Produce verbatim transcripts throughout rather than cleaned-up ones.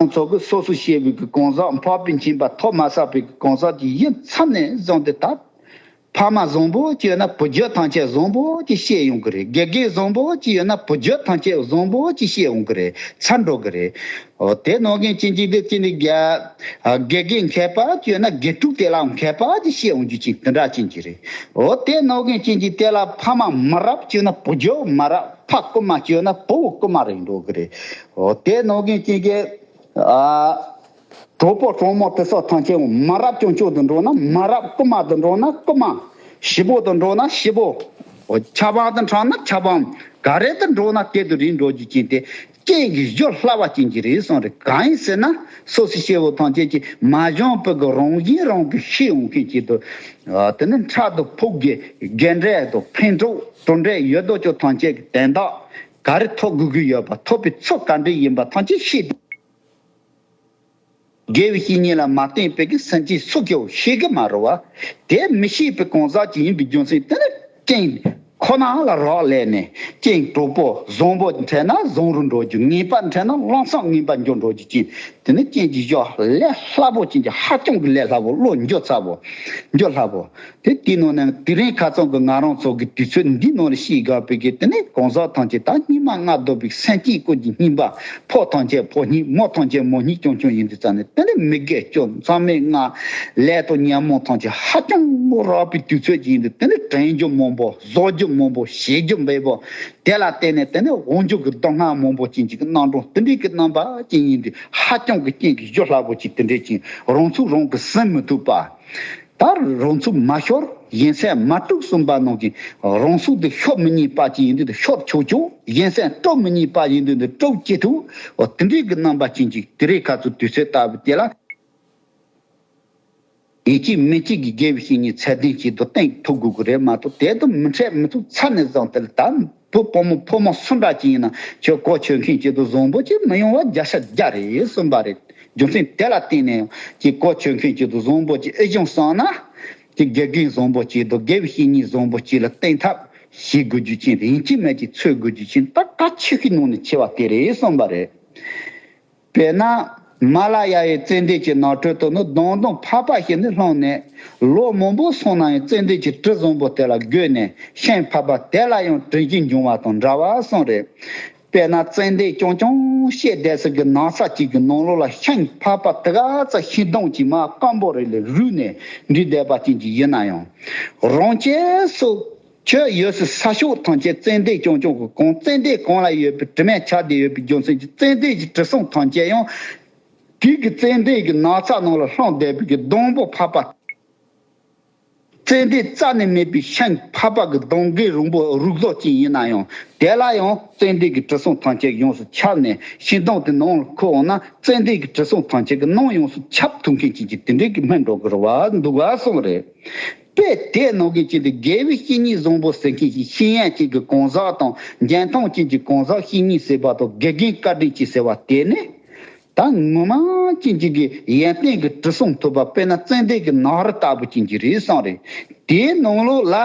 ཚོ་གི་སོ་སོ་ཤེས་པའི་གི་གང་ཟག་འཕགས་པའི་མཁྱེན་པ་ཐོབ་མ་ཟད་པའི་གི་གང་ཟག་ཅིག་ཡིན་ཚར་ནས་བཟུང་སྟེ། ད་ཕ་མ་བཟང་པོ་ཅིག་ཡོད་ན་བུ་རྒྱུད་ཐམས་ཅད་བཟང་པོ་ཅིག་སྐྱེ་ཡོང་གི་རེད། དགེ་རྒན་བཟང་པོ་ཅིག་ཡོད་ན་བུ་རྒྱུད་ཐམས་ཅད་བཟང་པོ་ཅིག་སྐྱེ་ཡོང་གི་རེད། ཚར་འགྲོ་གི་རེད། འོ་དེ་ནང་གི་ཅིག་ཅིག་དེ་ཅི་ནི་དགེ་དགེ་རྒན་མཁས་པ་ཅིག་ཡོད་ན་དགེ་ཕྲུག་དེ་ལའང་མཁས་པ་ཅིག་སྐྱེ་ཡོང་རྒྱུ་ཅིག་དེ་འདྲ་ཅིག་ཅིག་རེད། འོ་དེ་ནང་གི་ཅིག་ཅིག་དེ་ལ་ཕ་མ་མི་རབས་ཅིག་ཡོད་ན་བུ་རྒྱུད་མི་རབས། ཕ་རྐུན་མ་ཅིག་ཡོད་ན་བུ་རྐུན་མ་རེད་འགྲོ་གི་རེད། འོ་དེ་ནང་གི་ཅིག་གི་ཨ། གྲོགས་པོ་གྲོགས་མོ་དེ་ཚོ་ཐམས་ཅད་མ་རབས་སྐྱོང་སྐྱོང་དུ་འགྲོ་ན་མ་རབས། རྐུན་མ་དུ་འགྲོ་ན་རྐུན་མ། ཞི་བོ་དུ་འགྲོ་ན་ཞི་བོ། འོ་ཆབ་འབངས་དུ་འཕྲང་ན་ཆབ་འབངས། ག་རེ་དུ་འགྲོ་ན་དེ་དུ་རིང་འགྲོ་རྒྱུ་ཅན་དེ། རྐྱེན་གྱི་རྒྱུ་སླ་བ་ཅན་གྱི་རེད་གསུངས་རེད། གང་ཡིན་ཟེར་ན་སོ་སོ་སྐྱེ་བོ་ཐམས་ཅད་ཀྱིས་མ་བྱུང་བུ་གི་རང་བཞིན་རང་གི་ཤེས་འོང་མཁན་གྱི་དུ། དེ་ནི་ཕྲག་དུ་ཕུག་གི་རྒན་འདྲེ་དུ་ཕན་ཐོགས་གྲོགས་འདྲེ་ཡོད་དོ་ཅོག་ཐམས་ཅད་ཀྱི་དན་རྟགས་ག་རེ་ཐོབ་དགོས་ཀྱི་ཡོད་པ། ཐོབ་པའི་ཚུལ་ག་འདྲ་ཡིན་པ་ཐམས་ཅད་ཤེས། དགེ་བའི་བཤེས་གཉེན་ལ་མ་བསྟེན་པའི་གི་སེམས་ཅན་སུ་གིས་ཤེས་གི་མ་རེད་བ། དེ་མི་ཤེས་པའི་གང་ཟག་ཅིག་ཡིན་པའི་རྒྱུ་མཚན་དེ་ནི་རྐྱེན་ཁོ་ན་ལ་རག་ལས་ནས། རྐྱེན་གྲོགས་པོ་བཟང་པོ་འཕྲད་ན་བཟང་རུ་འགྲོ་རྒྱུ། ངན་པ་འཕྲད་ན་ལམ་སང་ངན་པ་འགྱུར་འགྲོ་རྒྱུ་ཅན། དེ་ནི་རྐྱེན་གྱི་གཞི་ལས་སླ་པོ་ཅན་གྱི་ཧ་ཅང་གི་ལས་སླ་པོ། བློ་འགྱོད་ཚ་པོ། འགྱོད་སླ་པོ། དེ་དེའི་ནང་ནས་དེ་རིང་ཁ་སང་གི་ང་རང་ཚོ་གི་དུས་ཚོད་འདིའི་ནང་ལ་ཤེས་དགོས་པའི་གི་དེ་ནི་གང་ཟག་ཐམས་ཅད་ད་སྙིགས་མ་ལྔ་བདོ་བའི་སེམས་ཅན་ཀུན་གྱི་སྙིང་པ། ཕོ་ཐམས་ཅད་ཕོ་སྙིང་། མོ་ཐམས་ཅད་མོ་སྙིང་ཀྱང་ཀྱང་ཡིན་དུས་ཙང་ནས། དེ་ནི་མི་དགེ་བཅུ། མཚམས་མེད་ལྔ། ལས་དང་ཉོན་མོངས་ཐམས་ཅད་ཧ་ཅང་རགས་པའི་དུས་ཚོད་ཅིག་ཡིན་དུས། དེ་ནི་དྲན་རྒྱུ་མང་པོ། བཟོ་རྒྱུ་མང་པོ། བྱེད་རྒྱུ་འབེལ་པོ། དེ་ལ་བརྟེན་ནས་དེ་ནི་འོང་རྒྱུ་གི་སྡུག་བསྔལ་མང་པོ་ཅན་གྱི་རྣམ་གྲངས་དེ་འདྲའི་གི་རྣམ་པ་ཅན་ཡིན་དུས། ཧ་ཅང་གི་རྐྱེན་གྱི་རྒྱུ་སླ་པོ་ཅིག་དེ་འདྲའི་ཅན། རང་ཚུགས་རང་གིས་ཟིན་མི་ཐུབ་པ། ད་རང་ཚུགས་མ་ཤོར་གཞན་སེམས་མ་དཀྲུགས་གསུངས་པ་ནང་བཞིན། རང་ཚུགས་འདི་ཤོར་མི་ཉན་པ་ཅིག་ཡིན་དུས་འདི་ཤོར་ཆོག་ཆོག་གཞན་སེམས་དཀྲུགས་མི་ཉན་པ་ཡིན་དུས་འདི་དཀྲུགས་ཅི་ཐུབ། འོ་དེ་འདྲའི་གི་རྣམ་པ་ཅན་ཅིག་དེ་རིང་ཁ་སང་དུས་ཚོད་ལྟ་བུ་དེ་ལ། ཡིན་གཅིག་མིན་གཅིག་གི་དགེ་བའི་བཤེས་གཉེན་ཚད་ལྡན་ཅིག་ཏུ་བསྟེན་ཐུབ་དགོས་ཀྱི་རེད་མ་གཏོགས། དེ་དང་མི་འཕྲད་མི་ཐུབ། ཚར་ནས་བཟུང་སྟེ་ད་བུ་བུ་མོ་ཕོ་མོ་སུ་འདྲ་ཅིག་ཡིན་ན། ཁྱོད་གོ་ཆོད་མཁན་ཅིག་ཏུ་བཟང་པོ་ཅིག་མི་ཡོང་བ་བརྒྱ་ཆ་བརྒྱ་རེད་གསུངས་པ་རེད། རྒྱུ་མཚན་དེ་ལ་བརྟེན་ནས་ཀྱི་གོ་ཆོད་མཁན་ཅིག་ཏུ་བཟང་པོ་ཅིག་ཨེ་བྱུང་སོང་ན། ཀྱི་དགེ་རྒན་བཟང་པོ་ཅིག་དང་དགེ་བའི་བཤེས་གཉེན་བཟང་པོ་ཅིག་ལ་བསྟེན་ཐབས་བྱེད་དགོས་རྒྱུ་ཅན། ཡིན་གཅིག་མིན་གཅིག་འཚོལ་དགོས་རྒྱུ་ཅན། ད་གལ་ཆེ་ཤོས་ནང་ནས་ཆེ་བ་དེ་རེད་གསུངས་པ་རེད། དཔེར་ན། མ་ལ་ཡ་ཡི་ཙན་དན་གྱི་ནང་ཁྲོད་དུ་ནི་མདང་དང་འཕགས་པ་ཞིག་ནི་ལྷུང་ནས། ལོ་མང་པོ་སོང་ན་ཡང་ཙན་དན་གྱི་དྲི་བཟང་པོ་དེ་ལ་འགོས་ནས། ཤིང་འཕགས་པ་དེ་ལ་ཡང་དྲི་ཞིམ་འབྱུང་བ་དང་འདྲ་བ་གསུངས་རེད། དཔེར་ན་ཙན་དན་རྐྱང་རྐྱང་བཤས་བསྡད་ས་གི་ནགས་ཚལ་གཅིག་གི་ནང་ལོགས་ལ་ཤིང་འཕགས་པ་དེ་ག་ཚ་ཤིང་སྡོང་གཅིག་མ་སྐམ་པོ་རེ་ལ་རུལ་ནས་འདྲིས་བསྡད་པ་ཅན་གྱི་ཡིན་ན་ཡང་། རང་ཆས་སུ། ཁྱོད་ཡོད་སའི་ས་ཕྱོགས་ཐམས་ཅད་ཙན་དན་རྐྱང་རྐྱང་གི་གང་། ཙན་དན་གང་ལ་ཡོད་པའི་དྲི་མས་ཁྱབ་བསྡད་ཡོད་པའི་རྒྱུ་མཚན་གྱིས། ཙན་དན་གྱི་དྲི་བསུང་ཐམས་ཅད་ཡང་། དེ་གི་ཙན་དན་གྱི་ནགས་ཚལ་ནང་ལ་ལྷུང་བསྡད་པའི་གི་སྡོང་པོ་འཕགས་པ། ཙན་དན་རྩ་ནས་མེད་པའི་ཤིང་འཕགས་པ་གི་སྡོང་རྒན་རིང་པོ་རུག་ཟོག་ཅིག་ཡིན་ན་ཡང་། དེ་ལ་ཡང་ཙན་དན་གྱི་དྲི་བསུང་ཐམས་ཅད་ཡོངས་སུ་ཁྱབ་ནས། ཤིང་སྡོང་དེ་ནང་ལ་འཁོད་འོང་ན། ཙན་དན་གྱི་དྲི་བསུང་ཐམས་ཅད་ཀྱི་ནང་ཡོངས་སུ་ཁྱབ་ཐུབ་མཁན་ཅན་གྱི་དེ་འདྲའི་གི་སྨན་འགྲོ་གི་རེད་བ། འདུག་བ་གསུངས་རེད། དཔེ་དེ་ནང་གི་ཅིག་དེ་དགེ་བའི་བཤེས་གཉེན་བཟང་པོ་ཟེར་མཁན་ཞིག་ཤེས་ཡོན་ཅན་གྱི་གང་ཟག་དང་། འཇོན་ཐང་ཅན་གྱི་གང་ཟག་བཤེས་གཉེན་ཟེར་བ་དང་། དགེ་རྒན་བཀའ་དྲིན་ཅན་ཟེར་བ་དེ་ནི། ད་ངོ་མ་ཅན་གྱི་གི་ཡོན་ཏན་གྱི་དྲི་བསུང་ཐོབ་པ། དཔེར་ན་ཙན་དན་གྱི་ནགས་རི་ལྟ་བུ་ཅན་གྱི་རེད་གསུངས་རེད། དེའི་ནང་ལོགས་ལ་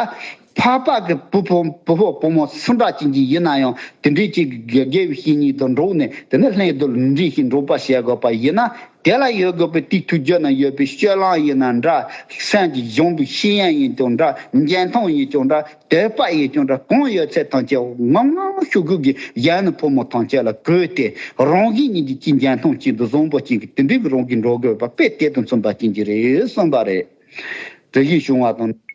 འཕགས་པ་གི་བུ་ཕོ་བུ་ཕོ་བུ་མོ་སུ་འདྲ་ཅན་གྱི་ཡིན་ན་ཡང་། དེ་འདྲའི་ཅིག་གི་དགེ་བའི་བཤེས་གཉེན་དང་འགྲོགས་ནས། དེ་ནི་ལྷན་དུ་འདྲིས་ཤིང་འགྲོགས་པ་བྱེད་དགོས་པ་ཡིན་ན། དེ་ལ་ཡོད་དགོས་པའི་དེའི་ཐུགས་རྒྱུད་ན་ཡོད་པའི་སྤྱོད་ལམ་ཡིན་ན་འདྲ། སེམས་ཀྱི་སྦྱངས་པའི་ཤེས་ཡོན་ཡིན་ཀྱང་འདྲ། འཇོན་ཐང་ཡིན་ཀྱང་འདྲ། དད་པ་ཡིན་ཀྱང་འདྲ། གང་ཡོད་ཚད་ཐམས་ཅད་ངམ་ངམ་ཤུགས་ཀྱིས་གཞོན་ནུ་ཕོ་མོ་ཐམས་ཅད་ལ་བཀོལ་ཏེ། རང་བཞིན་ཉིད་ཀྱིས་ཅི་འཇོན་ཐང་ཅན་དང་བཟང་པོ་ཅན་གྱི་དེ་འདྲའི་རང་གིས་འགྲོ་དགོས་པ་དཔེ་དེ་དང་མཚུངས་པ་ཅན་གྱི་རེད་གསུངས་པ་རེད། དྲི་ཞིམ་བྱུང་བ་དང་།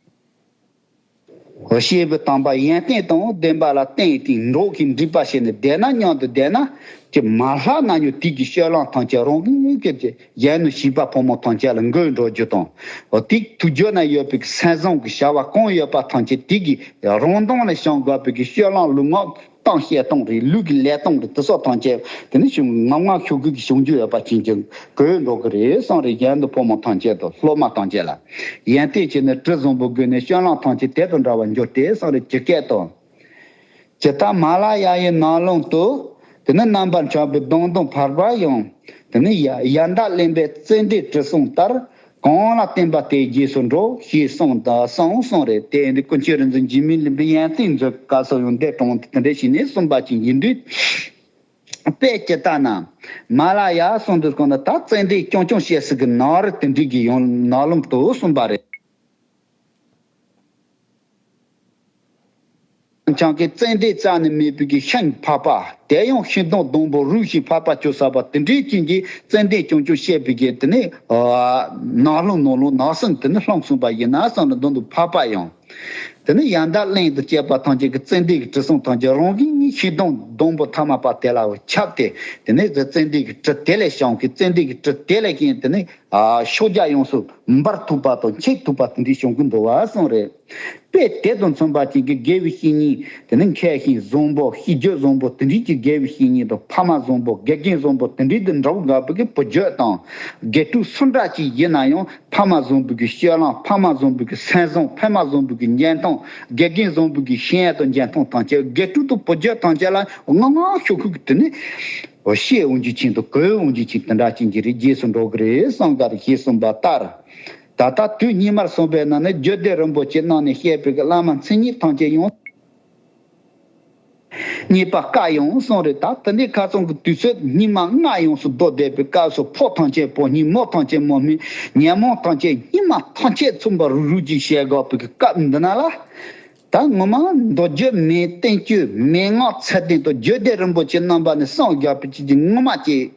སྐྱེས་བུ་དམ་པ་ཡོན་ཏན་དང་ལྡན་པ་ལ་བརྟེན་ཏེ་འགྲོགས་ཤིང་འདྲིས་པ་བྱས་ནས་བསྡད་ན། མཉམ་དུ་བསྡད་ན། ཅི་མ་ལྷག་ན་ཡང་དེ་གི་སྤྱོད་ལམ་ཐམས་ཅད་རང་གི་གི་གཞོན་ནུ་བྱིས་པ་ཕོ་མོ་ཐམས་ཅད་ལ་འགོས་འགྲོ་རྒྱུ་དང་། འོ་དེ་ཐུགས་རྒྱུད་ན་ཡོད་པའི་སེམས་བཟང་གི་བྱ་བ་གང་ཡོད་པ་ཐམས་ཅད་དེ་གི་རང་གདོང་ལ་བྱུང་དགོས་པའི་གི་སྤྱོད་ལམ་ལུས་ངག་གི་གཏམ་བཤད་སྟངས་རེད། ལུས་ཀྱི་ལས་སྟངས་རེད། དེ་སོགས་ཐམས་ཅད་དེ་ནི་ཞུ་ངམ་ངམ་ཤུགས་ཀྱིས་བྱུང་རྒྱུ་ཡོད་པ་ཅན་གྱི་འགོས་འགྲོ་གི་རེད་གསུངས་རེད། གཞོན་ནུ་ཕོ་མོ་ཐམས་ཅད་དང་སློབ་མ་ཐམས་ཅད་ལ། ཡོན་ཏན་གྱིས་ནི་དྲི་བཟང་པོ་བཀོལ་ནས། སྤྱོད་ལམ་ཐམས་ཅད་དེ་དང་འདྲ་བར་འགྱུར་ཏེ་གསུངས་རེད། ཇི་སྐད་དུ། ཇི་ལྟར་མ་ལ་ཡ་ཡི་ནང་ལོགས་སུ། དེ་ནི་རྣམ་པར་འཆག་པའི་མདངས་དང་བར་པ་ཡང་། དེ་ནི་ཡ་ཡ་མདའ་ལེན་པའི་ཙན་དན་དྲི་བསུང་ལྟར། གང་ལ་བརྟེན་པ་དེའི་རྗེས་སུ་འགྲོ། ཞེས་གསུངས་དང་གསུངས་གསུངས་རེད། དེ་ཡིན་དུས་ཀུན་མཁྱེན་རིག་འཛིན་འཇིགས་མེད་གླིང་པས་ཡོན་ཏན་མཛོད་ཀྱི་སྐབས་སུ་ཡང་འདི་དྲངས་ཏེ་དེ་འདྲ་བྱས་ནས་གསུངས་པ་ཅིག་ཡིན་དུས། དཔེ་ཇི་ལྟར་ན། མ་ལ་ཡ་གསུངས་འདུག་གོང་ན། ད་ཙན་དན་རྐྱང་རྐྱང་བཤད་ས་གི་ནང་རི་དེ་འདྲའི་གི་ཡང་ནང་ལམ་དུ་གསུངས་པ་རེད། ཆང་གི་ཙན་དན་རྩ་ནས་མེད་པའི་གི་ཤིང་འཕགས་པ། དེ་ཡང་ཤིང་སྡོང་སྡོང་པོ་རུལ་ཞིང་འཕགས་པ་བཅོས་ས་པ་དེ་འདྲའི་ཅན་གྱི་ཙན་དན་རྐྱང་རྐྱང་བཤད་པའི་གི་དེ་ནི་ནང་ལམ་ནང་ལམ་ནང་གསེས་དེ་ནི་ལྷུང་སོང་པ་ཡིན་ན་བསམ་ན་མདུན་དུ་འཕགས་པ་ཡང་། དེ་ནི་ཡང་དག་གླིང་དུ་སྐྱེས་པ་ཐམས་ཅད་ཀྱི་ཙན་དན་གྱི་དྲི་བསུང་ཐམས་ཅད་རང་གི་ཤིང་སྡོང་སྡོང་པོ་ཐ་མལ་པ་དེ་ལ་ཁྱབ་སྟེ། དེ་ནི་ཙན་དན་གྱི་དྲི་དེ་ལས་བྱུང་གི་ཙན་དན་གྱི་དྲི་དེ་ལས་ཀྱང་དེ་ནི་ཤོག་རྒྱག་ཡོངས་སུ་འབར་ཐུབ་པ་དང་འཁྱིལ་ཐུབ་པ་དེ་འདྲའི་བྱུང་གི་འདུག་བ་གསུངས་རེད། དཔེ་དེ་དང་མཚུངས་པ་ཅན་གྱི་དགེ་བའི་བཤེས་གཉེན་དེ་ནི་མཁས་ཤིང་བཟང་པོ་ཤེས་རྒྱུད་བཟང་པོ་དེ་འདྲའི་གྱི་དགེ་བའི་བཤེས་གཉེན་དང་ཕ་མ་བཟང་པོ་དགེ་རྒན་བཟང་པོ་དེ་འདྲའི་དང་འདྲ་བོ་དགའ་བོ་གི་བུ་རྒྱུད་དང་དགེ་ཕྲུག་སུ་འདྲ་ཅིག་ཡིན་ན་ཡང་། ཕ་མ་བཟང་པོ་གི་སྤྱོད་ལམ། ཕ་མ་བཟང་པོ་གི་སེམས་བཟང་། ཕ་མ་བཟང་པོ་གི་འཇོན་ཐང་། དགེ་རྒན་བཟང་པོ་གི་ཤེས་ཡོན་དང་འཇོན་ཐང་ཐམས་ཅད། དགེ་ཕྲུག་དང་བུ་རྒྱུད་ཐམས་ཅད་ལ་ངང་ངང་ཤོག་ཁུག་གི་དེ་ནི་བཤད་འོང་རྒྱུ་ཅན་དང་གོ་འོང་རྒྱུ་ཅན་དེ་འདྲ་ཅན་གྱི་རིགས་རྗེས་སུ་འགྲོ་གི་རེད་བསམ་ག་རེ་ཞེས་གསུངས་པ་ལྟར། ད་ལྟ་དུས་སྔོན་མར་སོང་པའི་ནང་ནས་རྒྱུད་སྡེ་རིན་པོ་ཆེ་གནང་ནས་བཤད་པའི་གི་བླ་མ་མཚན་ཉིད་ཐམས་ཅད་ཡོངས། རྙེད་པ་དཀའ་ཡང་གསུངས་རེད། ད་དེ་འདྲའི་ཁ་ཚང་གི་དུས་ཚོད་སྙིགས་མ་ལྔ་ཡོངས་སུ་རྡོལ་བསྡད་པའི་སྐབས་སུ། ཕོ་ཐམས་ཅད་ཕོ་སྙིང་། མོ་ཐམས་ཅད་མོ་སྙིང་། ཉོན་མོངས་ཐམས་ཅད་སྙིགས་མ་ཐམས་ཅད་མཚུངས་པ་རུག་རུག་ཅིག་བཤད་དགོས་པའི་སྐབས་འདི་ན་ལ། ད་ངོ་མ་མདོ་རྒྱུད་མན་བསྟན་བཅོས་མན་ངག་ཚད་ལྡན་དང་རྒྱུད་སྡེ་རིན་པོ་ཆེ་རྣམ་པ་ནས་གསུངས་བཞག་པའི་ཆེད་ཀྱི་ངོ་མ་ཅིག་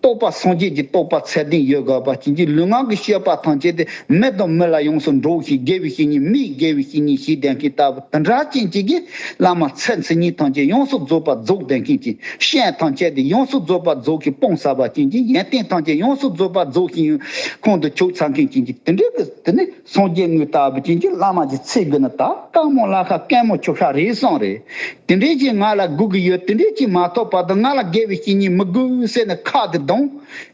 རྟོགས་པ་སངས་རྒྱས་ཀྱི་རྟོགས་པ་ཚད་ལྡན་ཡོད་དགོས་པ་ཅན་གྱི་ལུས་ངག་གི་སྤྱོད་པ་ཐམས་ཅད་དེ་མི་དང་མི་ལ་ཡོངས་སུ་འགྲོ་ཞིང་། དགེ་བའི་བཤེས་གཉེན་མིའི་དགེ་བའི་བཤེས་གཉེན་ཞིག་ལྡན་མཁན་ལྟ་བུ་དེ་འདྲ་ཅན་གཅིག་གིས་བླ་མ་ཚེ་མཚན་ཉིད་ཐམས་ཅད་ཡོངས་སུ་རྫོགས་པ་རྫོགས་ལྡན་མཁན་གྱི་སྤྱན་ཐམས་ཅད་དེ་ཡོངས་སུ་རྫོགས་པ་རྫོགས་ཤིང་སྤངས་ཚར་བ་ཅན་གྱི་ཡོན་ཏན་ཐམས་ཅད་ཡོངས་སུ་རྫོགས་པ་རྫོགས་ཤིང་ཁོང་དུ་ཆུད་ཚར་མཁན་ཅན་གྱི་དེ་འདྲའི་གི་དེ་ནི་སངས་རྒྱས་དངོས་ལྟ་བུ་ཅན་གྱི་བླ་མ་གི་ཚེ་གི་ནི་ད་དཀར་མོ་ལ་ཁ་སྐྱེད་མོ་ཆུ་ཤ་རེད་གསུངས་རེད། དེ་འདྲའི་ཅིག་ང་ལ་དགོས་ཀྱི་ཡོད། དེ་འདྲའི་ཅིག་མ་ཐོབ་བར་དུ་ང་ལ་དགེ་བའི་བཤེས་གཉེན་མི་དགོས་ཟེར་ནས་ཁ་དེ་གདོང་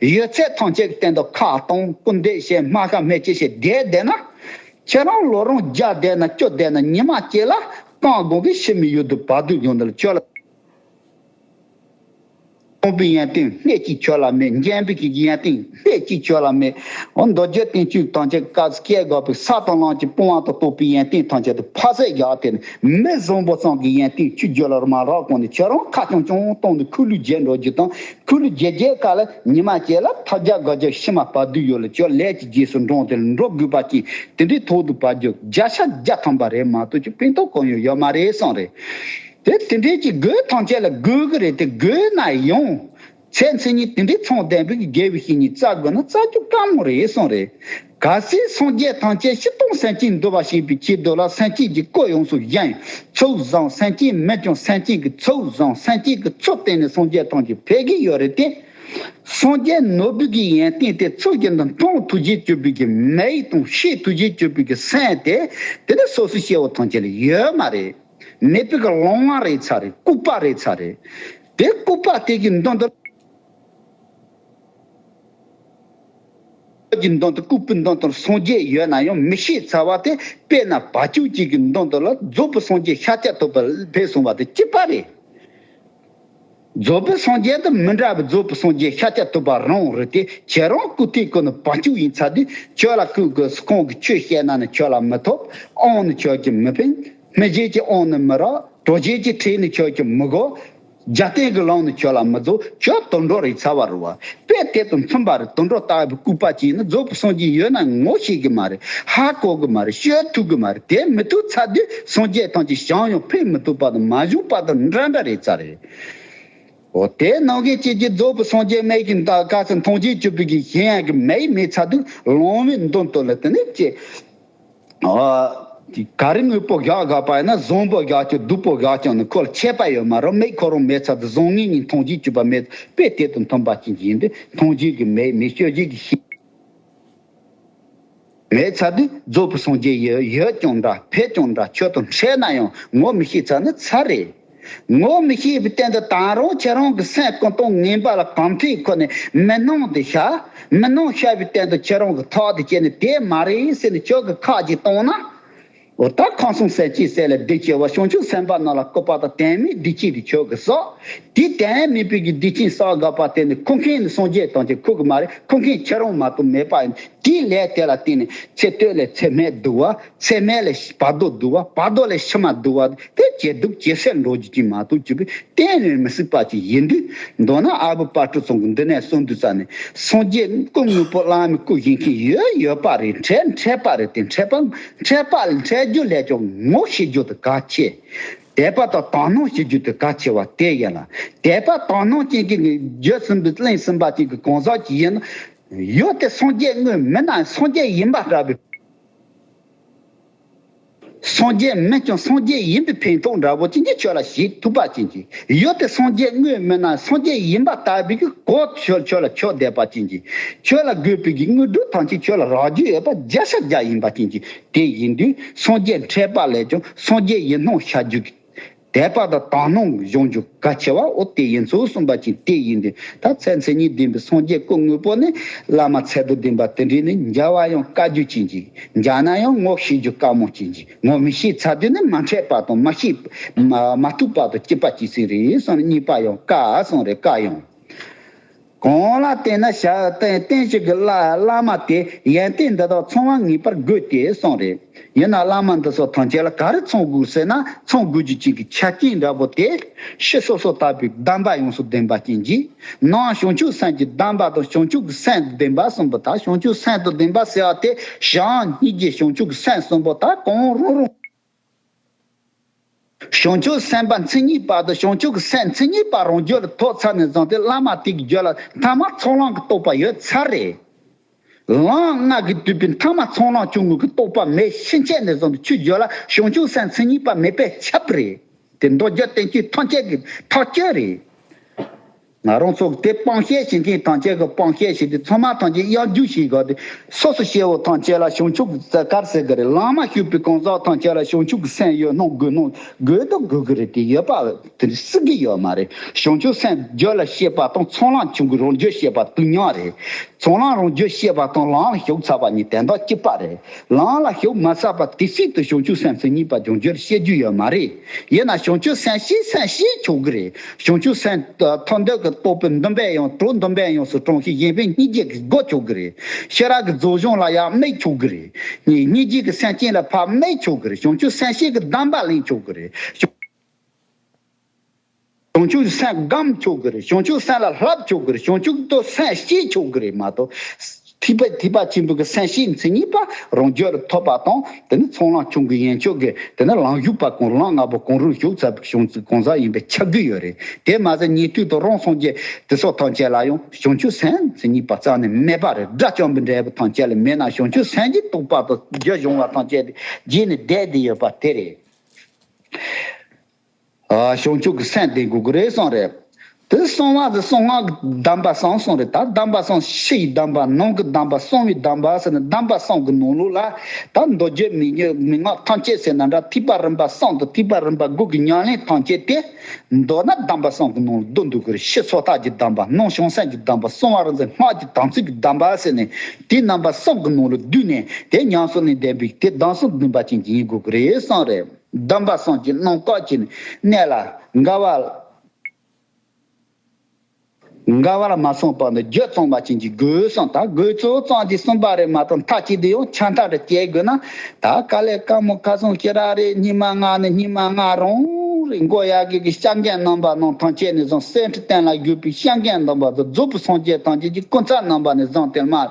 ཡོད་ཚད་ཐམས་ཅད་ཀྱི་སྟེང་དུ་ཁ་གཏོང་སྐུར་འདེབས་བྱས་སྨྲ་ཤ་སྨྲས་ཅི་བྱེད་བསྡད་བསྡད་ན། ཁྱེད་རང་ལོ་རུང་བརྒྱ་བསྡད་ན་བཅུ་བསྡད་ན་ཉི་མ་གཅིག་ལ་རྐང་དགོང་གི་ཕྱི་མི་ཡུལ་དུ་བར་དུ་ཡོང་དུ་ལ་ཁྱོད་ལ། སྟོང་པའི་ཡོན་ཏན་སྣེ་གཅིག་ཁྱོད་ལ་མེད། འཇོན་པའི་གི་ཡོན་ཏན་སྣེ་གཅིག་ཁྱོད་ལ་མེད། འོ་མདོ་རྒྱུད་བསྟན་བཅོས་ཐམས་ཅད་སྐབས་སུ་སྐྱེལ་དགོས་པའི་ས་དང་ལམ་གྱི་དཔུང་བ་དང་རྟོགས་པའི་ཡོན་ཏན་ཐམས་ཅད་དུ་ཕ་ཟད་བཞག་སྟེ་ནི་མི་བཟང་པོ་ཙམ་གྱི་ཡོན་ཏན་ཆུ་རྒྱུད་ལ་མ་རག་གོང་ནས་ཁྱོད་རང་ཁ་ཆུང་ཆུང་གཏོང་ནས་ཁུ་ལུ་རྒྱལ་འགྲོ་རྒྱུ་དང་། ཁུ་ལུ་རྒྱལ་རྒྱལ་ཀ་ལ་ཉི་མ་གཅིག་ལ་ཐབས་བརྒྱ་དགའ་བརྒྱ་ཕྱི་མ་བར་དུ་ཡོད་ལ་ཁྱོད་ལས་ཀྱི་རྗེས་སུ་འབྲངས་ཏེ་འགྲོ་དགོས་པ་ཅིག་དེ་འདྲའི་ཐོག་ཏུ་བར་རྒྱུ་བརྒྱ་ཆ་བརྒྱ་ཐམ་པ་རེད་མ་གཏོགས་ཀྱི་ཕན་ཐོགས་གང་ཡང་ཡོད་མ་རེད་གསུངས་རེད། དེ་དེ་འདྲའི་ཅིག་དགོས་ཐམས་ཅད་ལ་དགོས་ཀྱི་རེད། དེ་དགོས་ན་ཡང་ཚེ་མཚན་ཉིད་དེ་འདྲའི་མཚུངས་ལྡན་པའི་དགེ་བའི་བཤེས་གཉེན་བཙལ་དགོས་ན་བཙལ་རྒྱུ་དཀའ་མོ་རེད་གསུངས་རེད། གལ་སྲིད་སངས་རྒྱས་ཐམས་ཅད་སྤྱིར་བཏང་སེམས་ཅན་འདུལ་བར་བྱེད་པའི་ཆེད་དུ་ལ་སེམས་ཅན་གྱི་སྐུ་ཡོངས་སུ་བཞེངས། ཚུལ་བཟང་སེམས་ཅན་མིན་ཀྱང་སེམས་ཅན་གྱི་ཚུལ་བཟང་སེམས་ཅན་གྱི་ཚུལ་བསྟན་ནས་སངས་རྒྱས་ཐམས་ཅད་འཕེལ་གྱི་ཡོད་རེད་དེ། སངས་རྒྱས་ནོར་བུ་གི་ཡོན་ཏན་དེ་ཚུལ་བཞིན་དུ་མཐོང་ཐུགས་རྗེ་ཆེ་བའི་གི་མིག་དང་ཤེས་ཐུགས་རྗེ་ཆེ་བའི་གི་སེམས་དེ་དེ་ནི་སོ་སོའི་སྐྱེ་བོ་ཐམས་ཅད་ལ་ཡོད་མ་རེད། མེད་པའི་གི་ལོང་བ་རེད་ཚར་རེད། ལྐུགས་པ་རེད་ཚར་རེད། དེ་ལྐུགས་པ་དེ་གི་མདུན་དུ་གི་མདུན་དུ་ལྐུགས་པའི་མདུན་དུ་སངས་རྒྱས་ཡོད་ན་ཡང་མི་ཤེས་ཚར་བ་དེ། དཔེར་ན་བྱ་ཁྱུ་གཅིག་གི་མདུན་དུ་ལ་རྫོགས་པའི་སངས་རྒྱས་ཤཱཀྱ་ཐུབ་པ་ཕེབས་སོང་བ་དེ་གཅིག་པ་རེད། རྫོགས་པའི་སངས་རྒྱས་དང་མི་འདྲ་བའི་རྫོགས་པའི་སངས་རྒྱས་ཤཱཀྱ་ཐུབ་པ་རང་རེད་དེ། ཁྱེད་རང་སྐུ་ཐེངས་ཀུན་ནས་བྱ་ཁྱུ་ཡིན་ཚར་དུས་ཁྱོད་ལ་སྐུ་གི་ཁོང་གི་ཆོས་བཤད་ན་ནི་ཁྱོད་ལ་མི་ཐོབ། དབང་ནི་ཁྱོད་ཀྱིས་མི་ཕན། མི་རྗེ་གི་དབང་ནི་མི་རག་གྲོགས་རྗེ་གི་ཁྲིད་ནི་ཁྱོད་ཀྱིས་མི་གོ་རྒྱལ་བསྟན་གྱི་ལམ་ནི་ཁྱོད་ལ་མི་རྫོགས། ཁྱོད་དུད་འགྲོ་རེད་ཚར་བ་རེད་བ། དཔེ་དེ་དང་མཚུངས་པ་རེད། དུད་འགྲོ་ལྟ་བུའི་ལྐུགས་པ་ཅིག་ཡིན་ན་རྫོགས་པའི་སངས་རྒྱས་ཡོད་ན་ངོ་ཤེས་ཀྱི་མ་རེད། ཧ་གོ་གི་མ་རེད། ཤོད་ཐུབ་ཀྱི་མ་རེད། དེ་མི་ཐུབ་ཚར་དུས་སངས་རྒྱས་ཐམས་ཅད་བྱུང་ཡང་ཕན་མི་ཐོགས་པ་དང་མ་བྱུང་པ་དང་འདྲ་འདྲ་རེད་ཚར་རེད། འོ་དེ་ནང་གི་ཅིག་གི་རྫོགས་པའི་སངས་རྒྱས་མིག་གི་ད་ག་ཚོད་མཐོང་ཆེན་བཅུ་པའི་གི་གཞན་ཡང་གི་མིག་མེད་ཚར་དུས་ལོང་བའི་མདུན་དུ་ལ་དེ་ནི་ཅི། ཨ། དེ་ག་རེ་དངོས་པོ་བཞག་དགོས་པ་ཡིན་ན་བཟང་པོ་བཞག་ཀྱང་སྡུག་པོ་བཞག་ཀྱང་ནི་ཁོ་ལ་ཁྱད་པར་ཡོད་མ་རེད། མིག་ཁོ་རང་མེད་ཚར་དུས་བཟང་ངན་གཉིས་མཐོང་ཆེན་བཅུ་པ་མེད། དཔེ་དེ་དང་མཐུན་པ་ཅན་ཅིག་ཡིན་དུས་མཐོང་ཆེན་གྱི་མིག་མེད། ཤོད་བཞིན་གྱི་ཤེས་མེད་ཚར་དུས་རྫོགས་པའི་སངས་རྒྱས་ཡོད་ཡོད་ཀྱང་འདྲ། ཕེབས་ཀྱང་འདྲ། ཁྱོད་དང་འཕྲད་ན་ཡང་ངོ་མི་ཤེས་ཚར་ན་ཚར་རེད། ངོ་མི་ཤེས་པའི་སྟེང་དུ་ད་རུང་ཁྱེད་རང་གི་སེམས་ཀུན་ཏུ་ངན་པ་ལ་གང་འཕྲད་ཁོ་ནས་མི་སྣང་དེ་ཤར། མི་སྣང་ཤར་བའི་སྟེང་དུ་ཁྱེད་རང་གི་ཐག་དེ་བཅད་ནས་དེ་མ་རེད་ཟེར་ནས་ཁྱོད་ཀྱི་ཁ་ཅིག་གཏོང་ན། འོ་ད་ཁམས་གསུམ་སེམས་ཅན་ཟེར་ལ་སྡིག་ཆེ་བ། བྱང་ཆུབ་སེམས་དཔའ་རྣམས་ལ་སྐུར་པ་དང་དོན་མེད་སྡིག་ཆེན་དེ་ཁྱོད་ཀྱིས་བསགས། དེ་དོན་མེད་པའི་གི་སྡིག་ཆེན་བསགས་དགོས་པ་དེ་ནི་ཁུར་མཁན་ནི་སངས་རྒྱས་ཐམས་ཅད་ཁུར་གི་མ་རེད། ཁུར་མཁན་ཁྱེད་རང་མ་གཏོགས་མེད་པ་ཡིན། དེའི་ལས་དེ་ལ་བརྟེན་ནས་ཚེ་སྟོད་ལས་ཚེ་སྨད་བསྡུ་བ། ཚེ་སྨད་ལས་བར་དོ་བསྡུ་བ། བར་དོ་ལས་ཕྱི་མ་བསྡུ་བ། དེ་ཇེ་སྡུག་ཇེ་སེལ་འགྲོ་རྒྱུ་ཅིག་མ་གཏོགས་ཅིག་གཏན་ནས་མི་སྲིད་པ་ཅིག་ཡིན་དུས། མདོར་ན་ཨ་བུ་དཔལ་སྤྲུལ་ཚང་གིས་འདི་ནས་གསུངས་དུས་ཙ་ནས། སངས་རྒྱས་སྐུ་དངོས་པོ་བླ་མའི་སྐུ་བཞེངས་མཁན་ཡོད་ཡོད་པ་རེད། འཕྲད་འཕྲད་པ་རེད། དེ་འཕྲད་པ་འཕྲད་པ་འཕྲད་རྒྱུ་ལས་ཀྱང་ངོ་ཤེས་རྒྱུ་དེ་གལ་ཆེ། དད་པ་དང་དག་སྣང་བྱེད་རྒྱུ་དེ་གལ་ཆེ་བ་དེ་ཡིན་ལ། དད་པ་དག་སྣང་ཅན་གྱི་བརྒྱུད་ཟིན་པའི་གླེང་ཟིན་པ་ཅིག་གི་གང་ཟག་ཅིག་ཡིན་ན། ཡུལ་དེ་སངས་རྒྱས་དངོས་མིན་ན་སངས་རྒྱས་ཡིན་པ་འདྲ་བའི། སངས་རྒྱས་མིན་ཀྱང་སངས་རྒྱས་ཡིན་པའི་ཕན་ཐོགས་འདྲ་བོ་ཅན་གྱི་ཁྱོད་ལ་བྱེད་ཐུབ་པ་ཅན་གྱི། ཡུལ་དེ་སངས་རྒྱས་དངོས་མིན་ན་སངས་རྒྱས་ཡིན་པ་ལྟ་བུའི་གི་གོ་ཁྱོད་ཁྱོད་ལ་ཁྱོད་བསྡད་པ་ཅན་གྱི། ཁྱོད་ལ་དགོས་པའི་གི་དངོས་གྲུབ་ཐམས་ཅད་ཁྱོད་ལ་རག་རྒྱུ་ཡོད་པ་བརྒྱ་ཆ་བརྒྱ་ཡིན་པ་ཅན་གྱི། དེ་ཡིན་དུས་སངས་རྒྱས་འཕྲད་པ་ལས་ཀྱང་སངས་རྒྱས་ཡིན་སྣང་བྱ་རྒྱུ་གི། དད་པ་དང་དག་སྣང་གཞོམ་རྒྱུ་གལ་ཆེ་བ་འོ་དེ་ཡིན་ཚུལ་གསུངས་པ་ཅིག་དེ་ཡིན་དུས། ད་ཚེ་མཚན་ཉིད་ལྡན་པའི་སངས་རྒྱས་སྐུ་དངོས་པོ་ནི་བླ་མ་ཚད་དང་ལྡན་པ་དེ་འདྲས་ནི་མཇལ་བ་ཡང་དཀའ་རྒྱུ་ཅན་གྱི། མཇལ་ན་ཡང་ངོ་ཤེས་རྒྱུ་དཀའ་མོ་ཅན་གྱི། ངོ་མི་ཤེས་ཚར་དུས་ནི་མ་འཕྲད་པ་དང་མ་ཤེས། མ་མ་ཐུག་པ་དང་སྐྱིད་པ་ཅི་ཟིག་རེད་གསུངས་ནས། གཉིས་པ་ཡང་དཀའ་གསུངས་རེད། དཀའ་ཡང་། གང་ལ་བརྟེན་ན་བྱ་བརྟེན་བརྟེན་བྱེད་ཀྱི་བླ་བླ་མ་དེ་ཡོན་ཏན་འདི་དག་ཚང་བ་ངེས་པར་དགོས་ཏེ་གསུངས་རེད། ཡིན་ན་བླ་མ་འདི་ཚོ་ཐམས་ཅད་ལ་ག་རེ་ཚང་དགོས་ཟེར་ན། ཚང་དགོས་རྒྱུ་ཅིག་གི་ཆ་རྐྱེན་འདྲ་པོ་དེ་ཕྱི་སོ་སོ་ལྟ་བུའི་གདམས་པ་ཡོངས་སུ་ལྡན་པ་ཅན་གྱིས། ནང་བྱང་ཆུབ་སེམས་ཀྱི་གདམས་པ་དང་བྱང་ཆུབ་ཀྱི་སེམས་ལྡན་པ་གསུམ་པོ་དག་བྱང་ཆུབ་སེམས་དང་ལྡན་པ་ཟེར་བ་དེ་བྱམས་སྙིང་རྗེ་བྱང་ཆུབ་ཀྱི་སེམས་གསུམ་པོ་དག་གང་རུང་རུང་། བྱང་ཆུབ་སེམས་དཔའ་མཚན་ཉིད་པ་དང་བྱང་ཆུབ་ཀྱི་སེམས་མཚན་ཉིད་པ་རང་རྒྱུད་ལ་ཐོབ་ཚར་ནས་བཟུང་སྟེ། བླ་མ་དེ་གི་རྒྱུད་ལ་མཐའ་མ་ཚོགས་ལམ་གྱི་རྟོགས་པ་ཡོད་ཚར་རེད། ལམ་ལྔ་གིས་བསྡུས་པའི་མཐའ་མ་ཚོགས་ལམ་བྱུང་དགོས་ཀྱི་རྟོགས་པ་མེད་ཕྱིན་ཆད་ནས་བཟུང་སྟེ། ཁྱོད་རྒྱུད་ལ་བྱང་ཆུབ་སེམས་མཚན་ཉིད་པ་མེད་པས་ཁྱབ་རེད། དེ་མདོ་རྒྱུད་བསྟན་བཅོས་ཐམས་ཅད་ཀྱི་ཐག་གཅོད་རེད། ང་རང་ཚོ་དེ་སྤང་བཤད་བྱེད་མཁན་ཐམས་ཅད་ཀྱི་སྤང་བཤད་བྱེད་དུས། ཚང་མ་ཐམས་ཅད་གཡང་རྒྱུག་བྱེད་དགོས་ཏེ། སོ་སོ་སྐྱེ་བོ་ཐམས་ཅད་ལ་བྱང་ཆུབ་ཀྱི་གར་ཟེར་གི་རེད། ལམ་མ་ཞུགས་པའི་གང་ཟག་ཐམས་ཅད་ལ་བྱང་ཆུབ་ཀྱི་སེམས་ཡོད་སྣང་དགོས་སྣང་དགོས་དང་དགོས་གི་རེད། དེ་ཡོད་པ་དེ་སྲིད་གི་ཡོད་མ་རེད། བྱང་ཆུབ་སེམས་རྒྱུད་ལ་སྐྱེས་པ་དང་ཚོགས་ལམ་བྱུང་གི་རང་རྒྱུད་སྐྱེས་པ་དུས་མཉམ་རེད། ཚོགས་ལམ་རང་རྒྱུད་སྐྱེས་པ་དང་ལམ་ལ་ཞུགས་ཚར་བ་གཉིས་དོན་དག་གཅིག་པ་རེད། ལམ་ལ་ཞུགས་མ་ཚར་བ་དེ་སྲིད་དུ་བྱང་ཆུབ་སེམས་མཚན་ཉིད་པ་རང་རྒྱུད་ལ་སྐྱེ་རྒྱུ་ཡོད་མ་རེད། ཡིན་ན་བྱང་ཆུབ་སེམས་བསྐྱེད་སེམས་བསྐྱེད་ཆོག་གི་རེད། བྱང་ཆུབ་སེམས་ཐོབ་འདོད་ཀྱི་རྟོགས་པའི་འདུན་པས་ཡང་གྲོགས། འདུན་པས་ཡོངས་སུ་དྲངས་ཤིང་གཞན་ཕན་སྙིང་རྗེ་གིས་བསྒོ་ཆོག་གི་རེད། ཤེས་རབ་ཀྱི་རྫོགས་བྱང་ལ་ཡང་དམིགས་ཆོག་གི་རེད། སྙིང་རྗེ་གི་སེམས་ཅན་ལ་ཕར་དམིགས་ཆོག་གི་རེད། བྱང་ཆུབ་སེམས་བསྐྱེད་ཀྱི་གདམས་པ་ལེན་ཆོག་གི་རེད། བྱང་ཆུབ་སེམས་སྒོམ་ཆོག་གི་རེད། བྱང་ཆུབ་སེམས་ལ་བསླབ་ཆོག་གི་རེད། བྱང་ཆུབ་ཏུ་སེམས་བསྐྱེད་ཆོག་གི་རེད་མ་གཏོགས། ཐེག་པ་ཐེག་པ་ཆེན་པོའི་གི་སེམས་བསྐྱེད་མཚན་ཉིད་པ་རང་རྒྱུད་ལ་ཐོབ་པ་དང་། དེ་ནི་ཚོགས་ལམ་བྱུང་གི་ཡན་ཆོད་ཀྱི། དེ་ནི་ལམ་ཞུགས་པ་གང་ལམ་ལྔ་པོ་གང་རུང་ཞུགས་ཚར་བའི་བྱང་ཆུབ་གང་ཟག་ཡིན་པས་ཁྱབ་ཀྱི་ཡོད་རེད། དེ་མ་ཟད་ཉན་ཐོས་དང་རང་སངས་རྒྱས་དེ་སོགས་ཐམས་ཅད་ལ་ཡང་བྱང་ཆུབ་སེམས་མཚན་ཉིད་པ་རྩ་ནས་མེད་པ་རེད། དགྲ་བཅོམ་པའི་འབྲས་བུ་ཐམས་ཅད་ལ་མེད་ན། བྱང་ཆུབ་སེམས་ཀྱི་རྟོགས་པ་དང་རྒྱུ་སྦྱོང་བ་ཐམས་ཅད་དེ་རྗེས་ནས་འདས་ཏེ་ཡོད་པ་དེ་རེད། ཨ། བྱང་ཆུབ་ཀྱི་སེམས་ལྡན་དགོས་ཀྱི་རེད་གསུངས་རེད། དེ་གསང་བ་དེ་གསང་སྔགས་ཀྱི་གདམས་པ་གསུམ་གསུངས་རེད། ད་གདམས་པ་གསུམ། ཕྱི་ཡི་གདམས་པ། ནང་གི་གདམས་པ། གསང་བའི་གདམས་པ་ཟེར་ནས། གདམས་པ་གསུམ་གྱི་ནང་ལོགས་ལ། ད་མདོ་རྒྱུད་མན་ངག་མན་ངག་ཐམས་ཅད་ཟེར་ན་འདྲ། ཐེག་པ་རིམ་པ་གསུམ་དང་ཐེག་པ་རིམ་པ་དགུ་གི་ཉམས་ལེན་ཐམས་ཅད་དེ། མདོར་ན་གདམས་པ་གསུམ་གྱི་ནང་ལ་བསྡུ་འདུག་གི་རེད། ཕྱི་སོ་ཐར་གྱི་གདམས་པ། ནང་བྱང་སེམས་ཀྱི་གདམས་པ། གསང་བ་རིག་འཛིན་སྔགས་ཀྱི་དམ་ཚིག་གི་གདམས་པ་ཟེར་ནས། དེ་རྣམ་པ་གསུམ་གྱི་ནང་ལ་བསྡུས་ནས། དེ་ཉམས་སུ་ལེན་བསྡད་པའི་དེ་གདམས་ཟབ་མོ་སྡོམ་པ་ཅན་གྱི་ཡིན་དགོས་ཀྱི་རེད་གསུངས་རེད། གདམས་པ་གསུམ་གྱི་ནང་བཀག་བྱས་ནས་གནད་ལ་འགལ་བ། འགལ་བར་མ་སོང་བར་ནི་རྒྱུད་གཙང་མ་ཅན་གྱི་དགོས་གསུངས། ད་དགོས་ཚུལ་གཙང་གྱི་གསུངས་པ་རེད་མ་གཏོགས། མཐའ་གཅིག་ཏུ་ཡང་ཆད་མཐའ་རེ་བཅད་དགོས་ན། ད་དཀའ་ལས་དཀའ་མོ་ཁ་སང་ཤི་ར་རེད། སྙིགས་མ་ལྔ་ནི་སྙིགས་མ་ལྔ་རང་རེད། མགོ་ཡར་གྱི་གི་སྐྱབས་མགོན་རྣམ་པ་རྣམས་ཐམས་ཅད་ནས་བཟུང་། གསེར་ཁྲི་སྟེང་ལ་བཞུགས་པའི་སྐྱབས་མགོན་རྣམ་པ་ཚོ། རྫོགས་པའི་སངས་རྒྱས་ཐམས་ཅད་ཀྱི་སྐུ་ཚབ་རྣམ་པ་ནས་བཟུང་སྟེ་མར།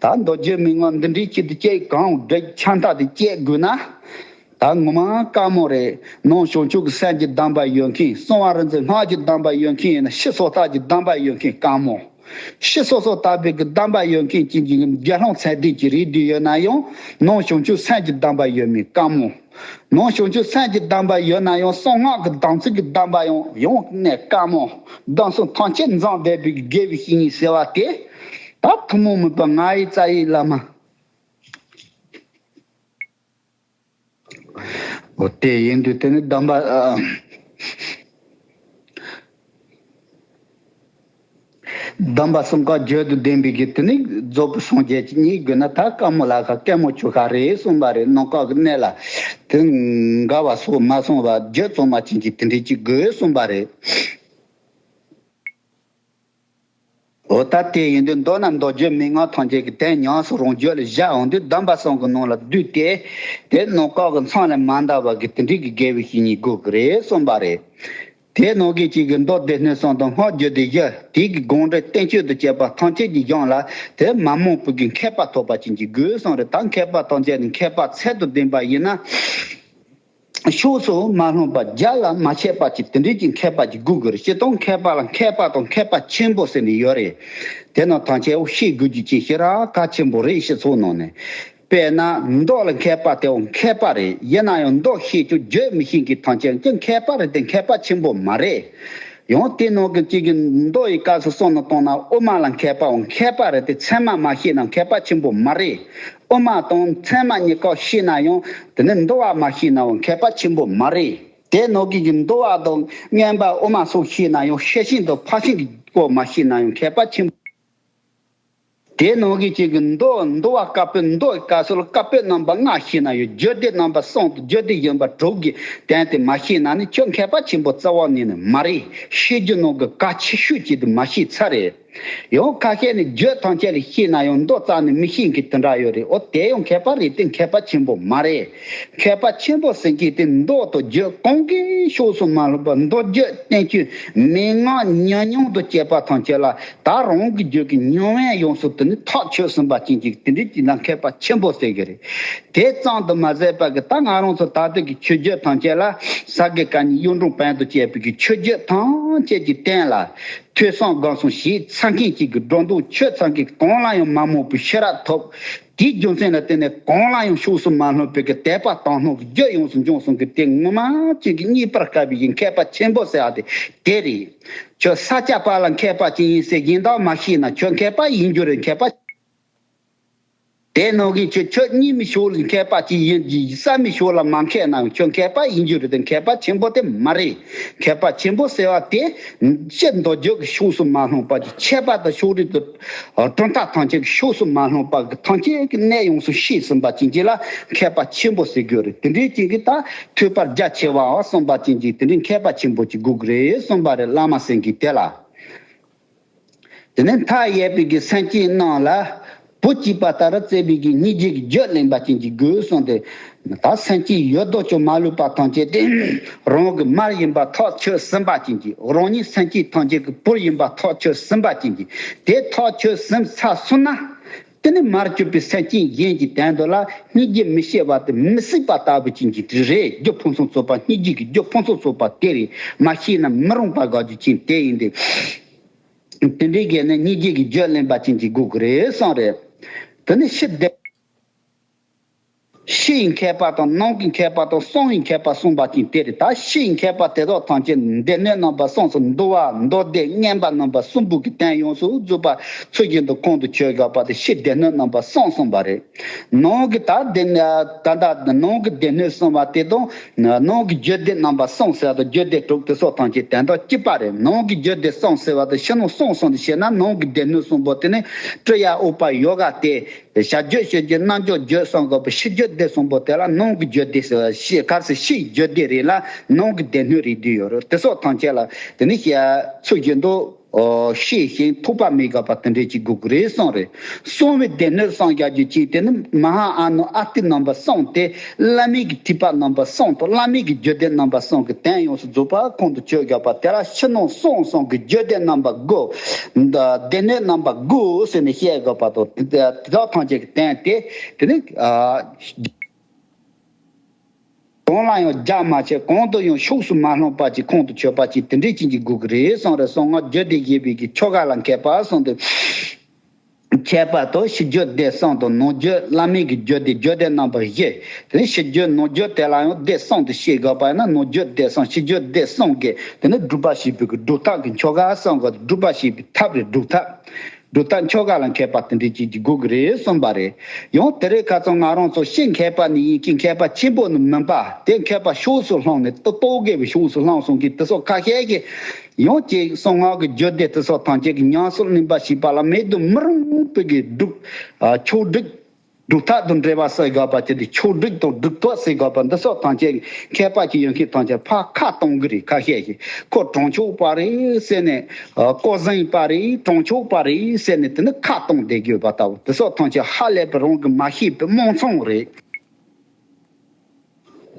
ད་མདོ་རྒྱུད་མན་ངག་འདི་འདྲའི་ཆེད་དུ་བཅད་གང་འདྲ་ཆད་མཐའ་དེ་བཅད་དགོས་ན། ད་ངོ་མ་དཀའ་མོ་རེད། ནང་བྱང་ཆུབ་ཀྱི་སེམས་ཀྱི་གདམས་པ་ཡོད་མཁན། གསང་བ་རིག་འཛིན་སྔགས་ཀྱི་གདམས་པ་ཡོད་མཁན་ཡིན་ན། ཕྱི་སོ་ཐར་གྱི་གདམས་པ་ཡོད་མཁན་དཀའ་མོ། ཕྱི་སོ་སོ་ཐར་པའི་གི་གདམས་པ་ཡོད་མཁན་གྱི་གི་དགེ་སློང་ཚད་ལྡན་གྱི་རིགས་དེ་ཡོད་ན་ཡང་། ནང་བྱང་ཆུབ་སེམས་ཀྱི་གདམས་པ་ཡོད་མེད་དཀའ་མོ། ནང་བྱང་ཆུབ་སེམས་ཀྱི་གདམས་པ་ཡོད་ན་ཡང་། གསང་སྔགས་ཀྱི་དམ་ཚིག་གི་གདམས་པ་ཡང་ཡོང་ནས་དཀའ་མོ། གདམས་ཟབ་མོ་ཐམས་ཅད་འཛོམས་བསྡད་པའི་དགེ་བའི་བཤེས་གཉེན་ཟེར་བ་དེ། ད་ཐུན་མོང་མིན་པ་ང་ཡི་རྩ་ཡི་བླ་མ། འོ་དེ་ཡིན་དུས་དེ་ནི་གདམས་པ། ཨ། གདམས་པ་གསུམ་ཀ་རྒྱུད་དུ་ལྡན་པའི་གི་དེ་ནི་རྫོགས་པའི་སངས་རྒྱས་ཀྱི་གཉིས་དགོས་ན། ད་དཀའ་མོ་ལ་ཁ་དཀའ་མོ་ཆུ་ཁ་རེད་གསུངས་པ་རེད། ནང་བཀག་གི་གནད་ལ་དེ་འགལ་བ་སོགས་མ་སོང་བར་རྒྱུད་གཙང་མ་ཅན་གྱི་དེ་འདྲའི་ཅིག་དགོས་གསུངས་པ་རེད། འོ་ད་དེ་ཡིན་དུས་མདོ་ན་མདོ་རྒྱུད་མན་ངག་ཐམས་ཅད་ཀྱི་དོན་ཉམས་སུ་རང་རྒྱུད་ལ་བཞག་འོང་དུས་སྡོམ་པ་གསུམ་གྱི་ནང་ལ་བསྡུས་ཏེ། དེ་རྣམ་དཀར་གྱི་མཚམས་ལས་མ་འདའ་བར་གྱི་དེ་འདྲའི་གི་དགེ་བའི་བཤེས་གཉེན་དགོས་ཀྱི་རེད་གསུངས་པ་རེད། དེ་ནང་གི་གཅིག་གི་མདོ་སྡེ་སྣོད་གསུམ་དང་སྔགས་རྒྱུད་སྡེ་བཞི་དེ་གི་དགོངས་འགྲེལ་བསྟན་བཅོས་དང་བཅས་པ་ཐམས་ཅད་ཀྱི་གཞུང་ལ་དེ་མ་རྨོངས་པའི་གི་མཁས་པ་ཐོབ་པ་ཅན་གྱི་དགོས་གསུངས་རེད། ད་མཁས་པ་ཐམས་ཅད་ནི་མཁས་པ་ཚད་དུ་ལྡན་པ་ཡིན་ན། ཕྱོགས་སུ་མ་ལྷུང་བ་རྒྱ་ལ་མ་ཆད་པ་ཅིག་དེ་འདྲའི་ཅིག་མཁས་པ་ཅིག་དགོས་དགོས་རེད། སྤྱིར་བཏང་མཁས་པ་ལ་མཁས་པ་དང་མཁས་པ་ཆེན་པོ་ཟེར་ནས་ཡོད་རེད། དེ་རྣམས་ཐམས་ཅད་ཤེས་དགོས་རྒྱུ་ཅིག་ཞེ་དྲག་གལ་ཆེན་པོ་རེད། སྤྱི་ཚོགས་ནང་ནས། དཔེར་ན་མདོ་ལ་མཁས་པ་དེའང་མཁས་པ་རེད། ཡིན་ན་ཡང་མདོ་ཤེས་ཀྱང་རྒྱུད་མི་ཤེས་མཁན་ཐམས་ཅད་ཀྱང་མཁས་པ་རེད་དེ་མཁས་པ་ཆེན་པོ་མ་རེད། ཡང་དེ་ནང་གི་གཅིག་གི་མདོ་ཡི་སྐབས་སུ་བསམ་བློ་བཏང་ན་དབུ་མ་ལ་མཁས་པའང་མཁས་པ་རེད་དེ་ཚད་མ་མ་ཤེས་ན་མཁས་པ་ཆེན་པོ་མ་རེད། དབུ་མ་དང་ཚད་མ་གཉིས་ཀ་ཤེས་ན་ཡང་དེ་ནི་འདུལ་བ་མ་ཤེས་ནའང་མཁས་པ་ཆེན་པོ་མ་རེད། དེ་ནང་གི་གི་འདུལ་བ་དང་མངོན་པ་དབུ་མ་སོགས་ཤེས་ན་ཡང་ཤེར་ཕྱིན་དང་ཕར་ཕྱིན་གྱི་སྐོར་མ་ཤེས་ན་ཡང་མཁས་པ་ཆེན་པོ། དེ་ནང་གི་གཅིག་གི་མདོ་འདུལ་བ་བཀའ་པོད་མདོ་ཡི་སྐབས་སུ་ལ་བཀའ་པོད་རྣམ་པ་ལྔ་ཤེས་ན་ཡང་རྒྱུད་སྡེ་རྣམ་པ་གསུམ་དང་རྒྱུད་སྡེ་གཞན་པ་དྲུག་གི་དོན་དེ་མ་ཤེས་ན་ནི་ཁྱོད་མཁས་པ་ཆེན་པོ་རྩ་བ་ནས་ནི་མ་རེད། ཤེས་རྒྱུ་ནང་གི་གལ་ཆེ་ཤོས་ཅིག་དེ་མ་ཤེས་ཚར་རེད། ཡང་ཁ་ཤས་ནི་རྒྱུད་ཐམས་ཅད་ལ་ཤེས་ན་ཡང་མདོ་རྩ་ནས་མི་ཤེས་མཁན་དེ་འདྲ་ཡོད་རེད། འོ་དེ་ཡང་མཁས་པ་རེད་དེ་མཁས་པ་ཆེན་པོ་མ་རེད། མཁས་པ་ཆེན་པོ་ཟེར་མཁན་དེ་མདོ་དང་རྒྱུད་གང་གི་ཕྱོགས་སུ་མ་ལྷུང་བར་མདོ་རྒྱུད་བསྟན་བཅོས་མན་ངག་ཉམས་མྱོང་དང་བཅས་པ་ཐམས་ཅད་ལ་ད་རང་གི་རྒྱུད་ཀྱི་ཉམས་ལེན་ཡོངས་སུ་དེ་ནི་ཐག་ཆོད་ཟིན་པ་ཅན་གྱི་དེ་འདྲའི་ཅིག་ལ་མཁས་པ་ཆེན་པོ་ཟེར་གི་རེད། དེ་ཙམ་དུ་མ་ཟད་པ་གི་ད་ང་རང་ཚོ་ད་ལྟ་གི་ཆོས་བརྒྱུད་ཐམས་ཅད་ལ་ས་དགེ་བཀའ་རྙིང་གཡུང་དྲུང་བོན་དང་བཅས་པའི་གི་ཆོས་བརྒྱུད་ཐམས་ཅད་ཀྱི་སྟེང་ལ་ཐོས་བསམ་སྒོམ་གསུམ་ཞེས་ཚང་མཁན་གཅིག་གི་སྒྲོ་འདོགས་ཆོད་ཚང་མཁན་གང་ལ་ཡང་མ་རྨོངས་པའི་ཤེས་རབ་ཐོབ། དེའི་རྒྱུ་མཚན་ལ་བརྟེན་ནས་གང་ལ་ཡང་ཕྱོགས་སུ་མ་ལྷུང་བའི་གི་དད་པ་དག་སྣང་གི་རྒྱུད་ཡོངས་སུ་འབྱུང་གསུམ་གྱི་དེ་ངོ་མ་ཅན་གྱི་རྙེད་པར་དཀའ་བའི་གི་མཁས་པ་ཆེན་པོ་ཟེར་བ་དེ་དེ་རེད། ཁྱོད་ས་སྐྱ་པ་ལ་མཁས་པ་ཅིག་ཡིན་ཟེར་གཞན་དག་མ་ཤེས་ན་ཁྱོད་མཁས་པ་ཡིན་རྒྱུ་རེད། མཁས་པ། དེ་ནང་གི་ཁྱོད་ཁྱོད་གཉིས་མི་ཤོར་ལ་མཁས་པ་ཅིག་ཡིན་གྱི་ས་མི་ཤོར་ལ་མ་མཁས་ན་ཁྱོད་མཁས་པ་ཡིན་རྒྱུ་རེད་དེ་མཁས་པ་ཆེན་པོ་དེ་མ་རེད། མཁས་པ་ཆེན་པོ་ཟེར་བ་དེ་སྤྱིར་མདོ་རྒྱུད་ཀྱི་ཕྱོགས་སུ་མ་ལྷུང་བ་གི་ཆད་པ་དང་ཕྱོགས་རིས་དང་གྲུབ་མཐའ་ཐམས་ཅད་ཀྱི་ཕྱོགས་སུ་མ་ལྷུང་བ་གི་ཐམས་ཅད་ཀྱི་གནད་ཡོངས་སུ་ཤེས་ཟིན་པ་ཅན་གྱི་ལ་མཁས་པ་ཆེན་པོ་ཟེར་རྒྱུ་རེད། དེ་འདྲའི་ཅན་གྱི་ད་ཐོས་པ་རྒྱ་ཆེ་བའོ་གསུངས་པ་ཅན་གྱི་དེ་འདྲའི་མཁས་པ་ཆེན་པོ་ཅིག་དགོས་ཀྱི་རེད་གསུངས་པ་རེད། བླ་མ་སེང་གེ་དེ་ལ། དེ་ནས་མཐའ་ཡས་པའི་གི་སེམས་ཅན་རྣམས་ལ་བུ་གཅིག་པ་ལྟར་བརྩེ་བའི་གི་སྙིང་རྗེ་གི་རྒྱུད་ལེན་པ་ཅན་གྱི་དགོས་གསུངས་ཏེ། ད་སེམས་ཅན་ཡོད་དོ་ཅོག་མ་ལུས་པ་ཐམས་ཅད་དེ་རང་གི་མར་ཡིན་པ་ཐག་ཆོད་ཟིན་པ་ཅན་གྱི་རང་ཉིད་སེམས་ཅན་ཐམས་ཅད་ཀྱི་བུ་ཡིན་པ་ཐག་ཆོད་ཟིན་པ་ཅན་གྱི་དེ་ཐག་ཆོད་ཟིན་ཚར་སོང་ན། དེ་ནས་མར་གྱུར་པའི་སེམས་ཅན་གཞན་གྱི་དོན་དུ་ལ་སྙིང་རྗེ་མི་ཤེས་པ་དེ་མི་སྲིད་པ་ལྟ་བུ་ཅན་གྱི་དེ་རེད། རྒྱུ་ཕུན་སུམ་ཚོགས་པ་སྙིང་རྗེ་གི་རྒྱུ་ཕུན་སུམ་ཚོགས་པ་དེ་རེད། མ་ཤེས་ན་མི་རུང་བ་དགག་རྒྱུ་ཅན་དེ་ཡིན་ཏེ། དེ་འདྲའི་གི་ནི་སྙིང་རྗེ་གི་རྒྱུད་ལེན་པ་ཅན་གྱི་དགོས་ཀྱི་རེད་གསུངས་རེད། དེ་ནི་ཕྱི་བདེ། ཕྱི་ཡི་མཁས་པ་དང་ནང་གི་མཁས་པ་དང་གསང་བའི་མཁས་པ་གསུངས་པ་ཅན་དེ་རེད། ད་ཕྱི་ཡི་མཁས་པ་དེ་དག་ཐམས་ཅད་སྡེ་སྣོད་རྣམ་པ་གསུམ་སོགས་འདུལ་བ་མདོ་སྡེ་མངོན་པ་རྣམ་པ་གསུམ་པོ་གི་དོན་ཡོངས་སུ་རྫོགས་པ་ཚུལ་བཞིན་དུ་ཁོང་དུ་ཆུད་དགོས་པ་དེ་ཕྱི་སྡེ་སྣོད་རྣམ་པ་གསུམ་གསུངས་པ་རེད། ནང་གི་ད་སྡེ་ད་ལྟ་ནང་གི་སྡེ་སྣོད་གསུམ་པ་དེ་དང་ནང་གི་རྒྱུད་སྡེ་རྣམ་པ་གསུམ་ཟེར་བ་དང་རྒྱུད་སྡེ་དྲུག་དེ་སོགས་ཐམས་ཅད་དོན་དག་གཅིག་པ་རེད། ནང་གི་རྒྱུད་སྡེ་གསུམ་ཟེར་བ་དང་ཕྱི་ནང་གསུམ་གསུམ་དུ་བཤད་ན་ནང་གི་སྡེ་སྣོད་གསུམ་པོ་དེ་ནི་ཀྲི་ཡ་ཨུ་པ་ཡོ་ག་སྟེ། བྱ་རྒྱུད་བྱེད་རྒྱུད་རྣལ་འབྱོར་རྒྱུད་གསུམ་གོ་པ་ཕྱི་རྒྱུད་སྡེ་གསུམ་པོ་དེ་ལ་ནང་གི་རྒྱུད་སྡེ་ཟེར་བ་ཕྱི་གར་སི་ཕྱི་རྒྱུད་སྡེ་རེད་ལ་ནང་གི་སྡེ་སྣོད་རེད་འདུས་ཡོད་རེད། དེ་སོགས་ཐམས་ཅད་ལ་དེ་ནི་ཤེས་ཚུལ་བཞིན་དུ་ཤེས་ཤིང་ཐོགས་པ་མི་དགག་པ་དེ་འདྲས་ཅིག་དགོས་ཀྱི་རེད་གསུངས་རེད། གསང་བའི་སྡེ་སྣོད་གསུམ་བྱ་རྒྱུད་ཅིག་དེ་ནི་མ་ཧཱ་ཨ་ནུ་ཨ་ཏི་རྣམ་པ་གསུམ་སྟེ་བླ་མེད་ཀྱི་ཐེག་པ་རྣམ་པ་གསུམ་དང་བླ་མེད་ཀྱི་རྒྱུད་སྡེ་རྣམ་པ་གསུམ་གྱི་དོན་ཡོངས་སུ་རྫོགས་པ་ཁོང་དུ་ཆུད་དགོས་པ་དེ་ལ་ཕྱི་ནང་གསང་གསུམ་གྱི་རྒྱུད་སྡེ་རྣམ་པ་དགུ། སྡེ་སྣོད་རྣམ་པ་དགུ་ཟེར་ནས་བཤད་དགོས་པ་དང་དེ་དག་ཐམས་ཅད་ཀྱི་དོན་དེ་དེ་ནི་གང་ལ་ཡང་རྒྱ་མ་ཆད་གང་དུ་ཡང་ཕྱོགས་སུ་མ་ལྷུང་བ་ཅིག་ཁོང་དུ་ཆུད་པ་ཅིག་དེ་འདྲས་ཅན་གྱི་དགོས་ཀྱི་རེད་གསུངས་རེད། གསང་སྔགས་རྒྱུད་སྡེ་བཞི་པའི་གི་ཆོ་ག་ལ་མཁས་པ་གསུངས་ཏེ། མཁས་པ་དང་ཕྱི་རྒྱུད་སྡེ་གསུམ་དང་ནང་རྒྱུད་བླ་མེད་ཀྱི་རྒྱུད་སྡེ་རྒྱུད་སྡེ་རྣམ་པ་བཞི། དེ་ནས་ཕྱི་རྒྱུད་ནང་རྒྱུད་དེ་ལ་ཡང་སྡེ་གསུམ་དུ་ཤེས་དགོས་པ་ཡིན་ན་ནང་རྒྱུད་སྡེ་གསུམ་ཕྱི་རྒྱུད་སྡེ་གསུམ་གྱི་དེ་ནས་སྒྲུབ་པ་བྱེད་པའི་གི་སྒྲུབ་ཐབས་ཀྱི་ཆོ་ག་གསུམ་གྱི་སྒྲུབ་པ་བྱེད་པའི་ཐབས་རེད། སྒྲུབ་ཐབས། སྒྲུབ་ཐབས་ཆོ་ག་ལ་མཁས་པ་དེ་འདྲའི་ཅིག་གི་དགོས་ཀྱི་རེད་གསུངས་པ་རེད། ཡང་དེ་རིང་ཁ་སང་ང་རང་ཚོ་ཕྱི་མཁས་པ་ནི་ཡིན་གྱི་མཁས་པ་ཆེན་པོ་ནི་མིན་པ་དེ་མཁས་པ་ཕྱོགས་སུ་ལྷུང་ནས་ཏོག་ཏོག་དགེ་བའི་ཕྱོགས་སུ་ལྷུང་སོང་གི་དེ་སོགས་ཁ་ཤས་ཀྱིས་ཡང་ཅིག་གསང་སྔགས་ཀྱི་རྒྱུད་སྡེ་དེ་སོགས་ཐམས་ཅད་ཀྱི་ཉམས་སུ་ལེན་པ་ཞེས་པ་ལ་མེད་དུ་མི་རུང་བའི་གི་སྒྲུབ་ཆོག་སྒྲིག་སྒྲུབ་ཐབས་དང་འབྲེལ་བ་ཟེར་དགོས་པ་དེ་དེ་ཆོས་སྒྲུབ་དང་སྒྲུབ་ཐབས་ཟེར་དགོས་པ་འདི་སོགས་ཐམས་ཅད་མཁས་པ་ཅིག་ཡོད་མཁན་ཐམས་ཅད་ཕར་ཁ་གཏོང་གི་རེད། ཁ་ཤས་ཤིག་ཁོ་དྲང་ཕྱོགས་པ་རེད་ཟེར་ནས། ཨ། ལྐོག་ཟ་པ་རེད། དྲང་ཕྱོགས་པ་རེད་ཟེར་ནས་དེ་ནི་ཁ་གཏོང་བསྡད་དགོས་པ་ལྟ་བུ་དེ་སོགས་ཐམས་ཅད་ཧ་ལས་པའི་རང་གི་མ་ཤེས་པའི་རྨོངས་ཚང་རེད།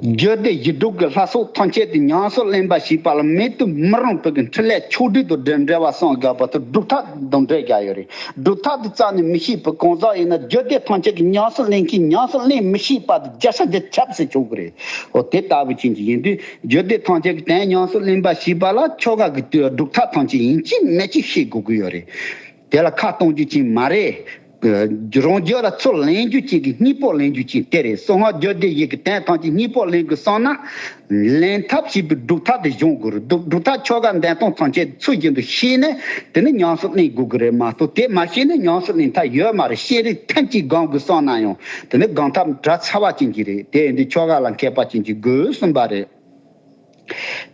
རྒྱུད་སྡེ་བཞི་སྒྲུབ་ཀྱི་ལྷ་ཚོགས་ཐམས་ཅད་དེ་ཉམས་སུ་ལེན་པ་ཞེས་པ་ལ་མེད་དུ་མི་རུང་བའི་གི་འཕྲིན་ལས་ཆོས་སྒྲུབ་དང་འབྲེལ་བ་གསུངས་དགོས་པ་དེ་སྒྲུབ་ཐབས་དང་འབྲེལ་བཞག་ཡོད་རེད། སྒྲུབ་ཐབས་དེ་རྩ་ནས་མི་ཤེས་པའི་གང་ཟག་ཡིན་ན་རྒྱུད་སྡེ་ཐམས་ཅད་ཀྱི་ཉམས་སུ་ལེན་མཁན་ཉམས་སུ་ལེན་མི་ཤེས་པ་དེ་བརྒྱ་ཆ་བརྒྱ་ཁྱབ་ཟེར་ཆོག་གི་རེད། འོ་དེ་ལྟ་བུ་ཅན་གྱི་ཡིན་དུས་རྒྱུད་སྡེ་ཐམས་ཅད་ཀྱི་དོན་ཉམས་སུ་ལེན་པ་ཞེས་པ་ལ་ཆོ་ག་གི་སྒྲུབ་ཐབས་ཐམས་ཅད་ཡིན་གཅིག་མིན་གཅིག་ཤེས་དགོས་ཀྱི་ཡོད་རེད། དེ་ལ་ཁ་གཏོང་རྒྱུ་ཅིག་མ་རེད། རང་རྒྱུད་ལ་ཚུར་ལེན་རྒྱུ་ཅིག་གི་སྙིང་པོ་ལེན་རྒྱུ་ཅིག་དེ་རེད། གསང་སྔགས་རྒྱུད་སྡེ་བཞི་གི་དོན་ཐམས་ཅད་སྙིང་པོ་ལེན་དགོས་བསམ་ན། ལེན་ཐབས་ཞེས་པའི་སྒྲུབ་ཐབས་དེ་སྦྱོང་དགོས་རེད། སྒྲུབ་སྒྲུབ་ཐབས་ཆོ་ག་འདོན་སྟངས་ཐམས་ཅད་ཚུལ་བཞིན་དུ་ཤེས་ནས་དེ་ནི་ཉམས་སུ་ལེན་དགོས་ཀྱི་རེད་མ་གཏོགས་དེ་མ་ཤེས་ན་ཉམས་སུ་ལེན་ཐབས་ཡོད་མ་རེད། ཤེས་རིག་ཐམས་ཅད་སྒོམ་དགོས་བསམ་ན་ཡང་དེ་ནི་སྒོམ་ཐབས་བྲལ་ཚར་བ་ཅན་གྱི་རེད། དེ་ཡིན་དུས་ཆོ་ག་ལ་མཁས་པ་ཅན་གྱི་དགོས་གསུངས་པ་རེད།